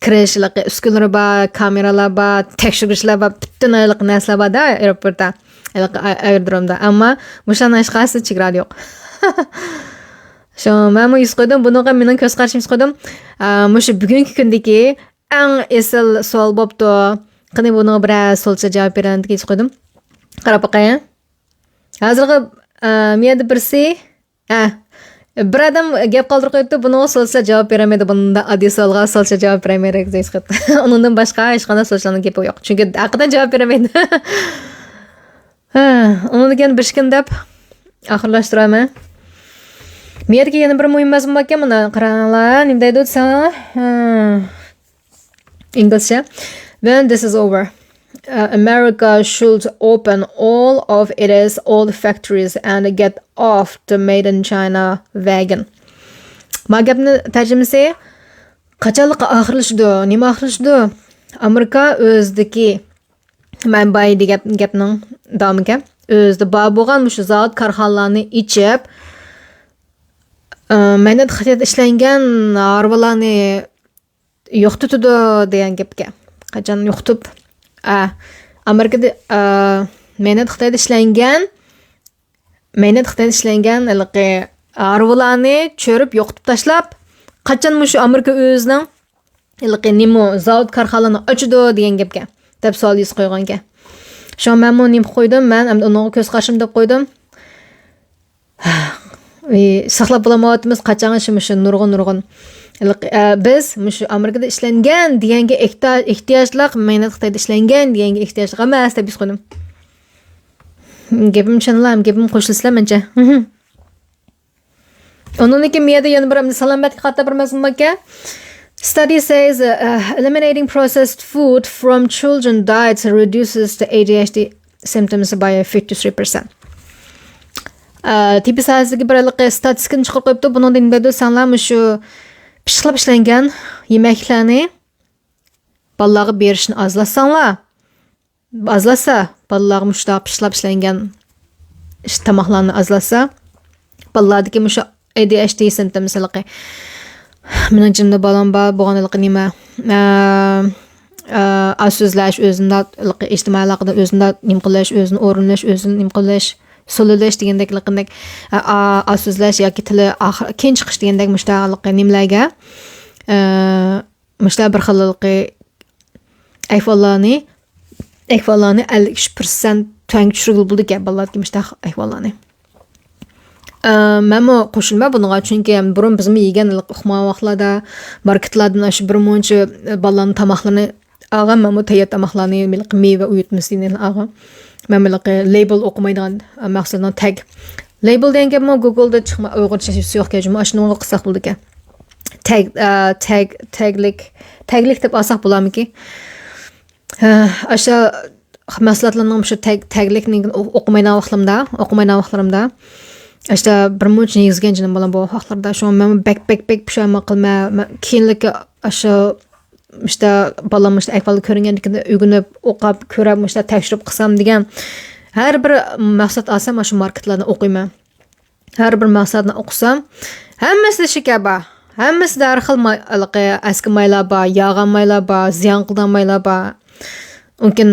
كىرىش ھېلىقى ئۈسكۈنىلىرى بار، كامېرالار بار، تەكشۈرگۈچلەر بار، پۈتۈن ھېلىقى نەرسىلەر بار-دە، ئايروپورتتا، ھېلىقى ئاي-، ئايرودرومدا. ئەمما مۇشۇلارنىڭ ھېچقايسىسى چېگرادا يوق. شۇ، مەنمۇ يۈز قويدۇم، بۇنىڭغا مېنىڭ كۆز قارىشىم يۈز قويدۇم. ئا، مۇشۇ بۈگۈنكى كۈندىكى ئەڭ ئېسىل سوئال بوپتۇ. قېنى، بۇنىڭغا بىرەر سولچە جاۋاب بېرەلەمدىكىن يۈز قويدۇم. قاراپ باقاي. ھازىرغا، ئا، مۇ يەردە بىرسى، ھە، بىر ئادەم گەپ قالدۇرۇپ قويۇپتۇ، بۇنىڭغا سولچە جاۋاب بېرەلمەيدۇ، بۇنداق ئاددىي سوئالغا سولچە جاۋاب بېرەلمەيدۇ، دېيىشقا. ئۇنىڭدىن باشقا ھېچقانداق سولچىلارنىڭ گېپى يوق. چۈنكى ھەقىقەتەن جاۋاب بېرەلمەيدۇ. ھە، ئۇنىڭدىن كېيىن بىر ئىككىنى دەپ ئاخىرلاشتۇرىمەن. بۇ يەردىكى يەنە بىر مۇھىم مەزمۇن باركەن، مانا قاراڭلار، نېمە دەيدۇ دېسەڭلار؟ ھە. ئىنگلىزچە. When this is over, uh, America should open all of its old factories and get off the made in China wagon. ما گەپنى تەرجىمىسى، قاچانلىقى ئاخىرلىشىدۇ؟ نېمە ئاخىرلىشىدۇ؟ ئامېرىكا ئۆزىدىكى، مەن بايىدى گەپ، گەپنىڭ داۋامىكەن. ئۆزىدە بار بولغان مۇشۇ زاۋۇت كارخانىلارنى ئېچىپ، ئە، مەينەت خىتايدا ئىشلەنگەن ھارۋىلارنى يوقىتىدۇ دېگەن گەپكەن. قاچان يوقىتىپ، ئە، ئامېرىكىدا، ئە، مەينەت خىتايدا ئىشلەنگەن، مەينەت خىتايدا ئىشلەنگەن ھېلىقى ھارۋىلارنى چۆرۈپ يوقىتىپ تاشلاپ، قاچان مۇشۇ ئامېرىكا ئۆزىنىڭ ھېلىقى نېمە زاۋۇت كارخانىلارنى ئاچىدۇ دېگەن گەپكەن، دەپ سوئال يۈز قويغانكەن. شۇڭا مەنمۇ نېمە قويدۇم، مەن ئەمدى ئۇنىڭغا كۆز قارىشىمنى دەپ قويدۇم. ئى، ساقلاپ بولالمايۋاتىمىز، قاچانغىچە مۇشۇ نۇرغۇن، نۇرغۇن. ھېلىقى، ئە، بىز مۇشۇ ئامېرىكىدا ئىشلەنگەن دېگەنگە ئېھتىياج، ئېھتىياجلىق، مەينەت خىتايدا ئىشلەنگەن دېگەنگە ئېھتىياجلىق ئەمەس دەپ ھېس قىلدىم. گېپىم چۈشەندىلا، گېپىم قوشۇلسىلا مەنچە. ئۇنىڭدىن كېيىن مۇ يەردە يەنە بىر سالامەتلىككە قارىتا بىر مەزمۇن باركەن. Study says, uh, eliminating processed food from children diets reduces the A D H D symptoms by fifty-three percent. ئە، تېببىي ساھەسىدىكى بىر ھېلىقى ستاتىستىكىنى چىقىرىپ قويۇپتۇ. بۇنىڭدا نېمە دەيدۇ دېسەڭلار، مۇشۇ پىششىقلاپ ئىشلەنگەن يېمەكلىكلەرنى بالىلارغا بېرىشنى ئازلاتساڭلار، ئازلاتسا، بالىلارغا مۇشۇنداق پىششىقلاپ ئىشلەنگەن ئىش، تاماقلارنى ئازلاتسا، بالىلاردىكى مۇشۇ A D H D سىمپتومى ھېلىقى، مېنىڭ جېنىمدا بالام بار، بولغان ھېلىقى نېمە، ئە، ئە، ئاز سۆزلەش، ئۆزىنى ھېلىقى ئىجتىمائىي ئالاقىدىن ئۆزىنى نېمە قىلىش، ئۆزىنى ئورۇنلىشىش، ئۆزىنى نېمە قىلىش، سولىلىش دېگەندەك ھېلىقىندەك، ئە، ئا-، ئاز سۆزلەش ياكى تىلى ئاخ-، كېيىن چىقىش دېگەندەك مۇشۇنداق ھېلىقى نېمىلەرگە، ئە، مۇشۇنداق بىر خىل ھېلىقى ئەھۋاللارنى، ئەھۋاللارنى ئەللىك ئۈچ پىرسەنت تۆۋەنگە چۈشۈرگىلى بولىدىكەن، بالىلاردىكى مۇشۇنداق ئەھۋاللارنى. ئە، مەنمۇ قوشۇلىمەن بۇنىڭغا، چۈنكى بۇرۇن بىزمۇ يېگەن ئۇقمىغان ۋاقىتلاردا ماركېتلاردىن ئاشۇ بىر مۇنچە بالىلارنىڭ تاماقلىرىنى ئالغان، مەنمۇ تەييار تاماقلارنى، مېۋە ئۇيۇتمىسىنى ئالغان. مەنمۇ لەيبىل ئوقۇمايدىغان مەخسۇسنىڭ تەگ. لەيبىل دېگەن گەپمۇ گۇگلدا چىقما-، ئۇيغۇرچىسى يوقكەن، جۇمۇ ئاشۇنىڭغا قىلساق بولىدىكەن. تەگ، ئە، تەگ، تەگلىك، تەگلىك دەپ ئالساق بولارمىكىن؟ ھە، ئاشۇ مەھسۇلاتلارنىڭ مۇشۇ تەگ، تەگلىكنى ئو-، ئوقۇمايدىغان ۋاقىتلىرىمدا، ئوقۇمايدىغان ۋاقىتلىرىمدا، ئاشۇ بىر مۇنچە يېزىگەن جېنىم بالام بۇ ۋاقىتلاردا. شۇڭا مەن بەك، بەك، بەك پۇشايمان قىلىمەن. مەن كېيىنلىكى ئاشۇ، ئىشتا بالام ئىشتا ئەھۋالنى كۆرگەندىكىن ئۆگىنىپ، ئوقۇپ، كۆرۈپ، مۇشۇنداق تەكشۈرۈپ قىلسام دېگەن ھەر بىر مەھسۇلات ئالسام، ئاشۇ ماركېتلاردىن ئوقۇيمەن. ھەر بىر مەھسۇلاتنى ئوقۇسام، ھەممىسىدە شېكەر بار. ھەممىسىدە ھەر خىل ماي-، ھېلىقى ئەسكى مايلار بار، ياغان مايلار بار، زىيان قىلىدىغان مايلار بار. ئۇنكىن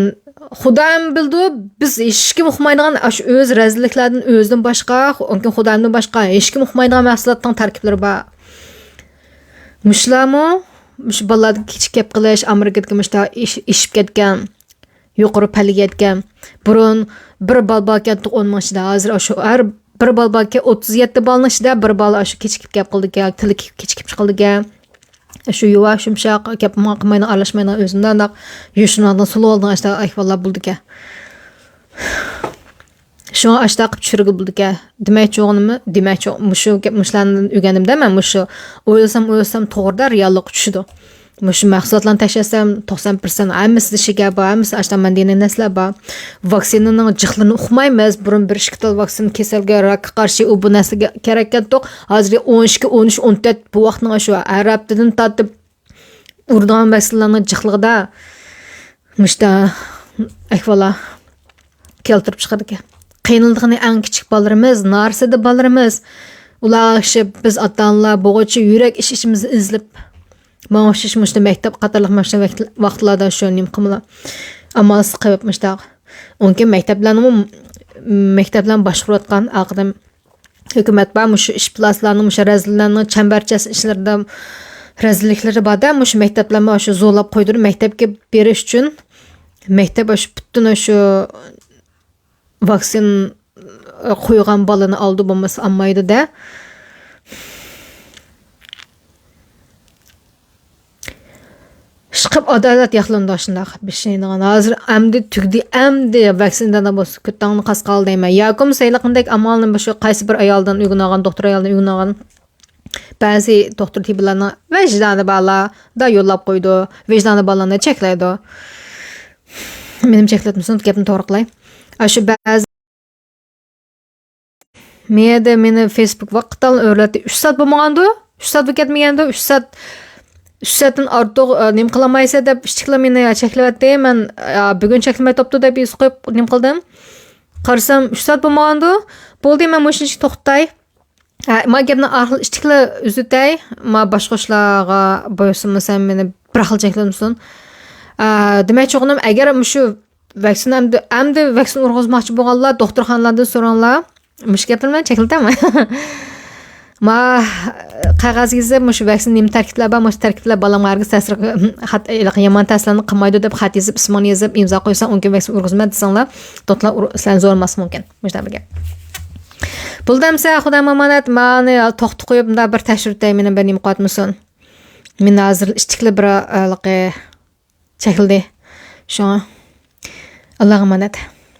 خۇدايىم بىلىدۇ، بىز ھېچكىم ئۇقمايدىغان ئاشۇ ئۆز رەزىللىكلەردىن ئۆزىدىن باشقا، ئۇنكىن خۇدايىمدىن باشقا ھېچكىم ئۇقمايدىغان مەھسۇلاتنىڭ تەركىبلىرى بار. مۇشۇلارمۇ، مۇشۇ بالىلاردا كېچىكىپ كېلىپ قېلىش، ئامېرىكىدىكى مۇشتا ئېش-، ئېشىپ كەتكەن، يۇقىرى پەللىگە يەتكەن. بۇرۇن بىر بالا باركەن ئون مىڭ ئىچىدە، ھازىر شۇ ھەر بىر بالا باركەن ئوتتۇز يەتتە بالىنىڭ ئىچىدە بىر بالا شۇ كېچىكىپ كېلىپ قالىدىكەن، تىلى كېچىكىپ، كېچىكىپ چىقىدىكەن. شۇ يۇۋاش، يۇمشاق، گەپ قىلمايدىغان، ئارىلاشمايدىغان، ئۆزىنى ئانداق يوشۇرۇنغاندىن سولىۋالىدىغان ئاشۇنداق ئەھۋاللار بولىدىكەن. شۇڭا ئاشۇنداق قىلىپ چۈشۈرگىلى بولىدىكەن. دېمەكچى بولغىنىم، دېمەكچى، مۇشۇ گەپ، مۇشۇلاردىن ئۆگەندىم-دە مەن مۇشۇ. ئويلىسام، ئويلىسام توغرىدا رېئاللىققا چۈشىدۇ. مۇشۇ مەھسۇلاتلارنى تەكشۈرسەم، توقسان پىرسەنت ھەممىسىدە شېكەر بار، ھەممىسىدە ئاشۇنداق مەدەنىي نەرسىلەر بار. ۋاكسىنىنىڭ جىقلىرىنى ئۇقمايمىز. بۇرۇن بىر ئىككى تال ۋاكسىنا كېسەلگە، راكقا قارشى، ئۇ بۇ نەرسىگە كېرەككەنتۇق. ھازىر ئون ئىككى، ئون ئۈچ، ئون تۆت بۇ ۋاقىتنىڭ شۇ ھەر ھەپتىدىن تارتىپ ئۇرىدىغان ۋاكسىنىلارنىڭ جىقلىقىدا مۇشتا ئەھۋاللار كەلتۈرۈپ چىقىدىكەن. قىينىلىدىغىنى ئەڭ كىچىك بالىلىرىمىز، نارسىدە بالىلىرىمىز. ئۇلارغا ئوخشاپ بىز ئاتا-ئانىلار بولغۇچە يۈرەك ئىچ-ئىچىمىزدىن ئېزىلىپ، ماڭا ئوخشاش مۇشۇ مەكتەپ قاتارلىق ماشىنا ۋەقىت-، ۋاقىتلاردا شۇ نېمە قىلمىلا، ئامالسىز قېلىپ مۇشتاق. ئۇنكى مەكتەپلەرنىمۇ، مەكتەپلەرنى باشقۇرۇۋاتقان ئارقىدىن ھۆكۈمەت بار، مۇشۇ ئىش پىلانلارنى، مۇشۇ رەزىللەرنىڭ چەمبەرچاس ئىشلىرىدا، رەزىللىكلىرى بار-دە، مۇشۇ مەكتەپلەرمۇ شۇ زورلاپ قويدۇرۇپ مەكتەپكە بېرىش ئۈچۈن، مەكتەپ شۇ پۈتۈن شۇ ۋاكسىن قويغان بالىنى ئالىدۇ، بولمىسا ئالمايدۇ-دە. ئىشقىلىپ ئادالەت ياقلىنىدۇ شۇنداق بېشىنىدىغان. ھازىر ئەمدى تۈگىدى، ئەمدى ۋاكسىنىدىن بولسا كۆتۈڭنى قاسقا ئال دەيمەن. ياكى بولمىسا ھېلىقىندەك ئامالنى مۇشۇ قايسى بىر ئايالدىن ئۆگىنىۋالغان، دوختۇر ئايالدىن ئۆگىنىۋالغان. بەزى دوختۇر تېبىبلارنىڭ ۋىجدانى بارلار دا يوللاپ قويىدۇ. ۋىجدانى بارلارنى چەكلەيدۇ. مېنىمۇ چەكلەتمىسۇن، گەپنى توغرا قىلاي. ئاشۇ بەزى مېيەدە مېنى فېيسبۇك ۋاقىتتان ئۆرلەتتى. ئۈچ سائەت بولمىغاندۇ؟ ئۈچ سائەت بولۇپ كەتمىگەندۇ؟ ئۈچ سائەت، ئۈچ سائەتتىن ئارتۇق، ئە، نېمە قىلالمايسەن دەپ ئىشتىكلا مېنى چەكلىۋەتتى. مەن، ئە، بۈگۈن چەكلىمەي تۇرۇپتۇ دەپ يېزىپ قويۇپ نېمە قىلدىم. قارىسام، ئۈچ سائەت بولمىغاندۇ؟ بولدى، مەن مۇشۇنچە توختاي. ھە، ما گەپنى ئاخىرى ئىشتىكلا ئۈزۈتەي. ما باشقا ئىشلارغا بويسۇنمىسام مېنى بىر خىل چەكلىمىسۇن. ئە، دېمەكچى بولغىنىم، ئەگەر مۇشۇ ۋاكسىنا ئەمدى، ئەمدى ۋاكسىنا ئۇرغۇزماقچى بولغانلار دوختۇرخانىلاردىن سوراڭلار. مۇشۇ گەپلەرنى مەن چەكلىتەمەن. ما قەغەز يېزىپ، مۇشۇ ۋاكسىنا نېمە تەركىبلەر بار، مۇشۇ تەركىبلەر بالامغا ھەرگىز تەسىر، خات-، يامان تەسىرلەرنى قىلمايدۇ دەپ خەت يېزىپ، ئىسمىڭنى يېزىپ، ئىمزا قويساڭ، ئون كۈن ۋاكسىنا ئۇرغۇزىمەن دېسەڭلار، دوختۇرلار ئۇر-، سىلەرنى زورلىماسلىقى مۇمكىن. مۇشۇنداق بىر گەپ. بولدى ئەمسە، خۇدايىم ئامانەت، مانى توختىتىپ قويۇپ، مۇنداق بىر تەكشۈرتەي، مېنى بىر نېمە قىلىۋەتمىسۇن. مېنى ھازىر ئىشتىكلا بىر، ھېلىقى، چەكلىدى. شۇڭا ئاللاغا ئامانەت.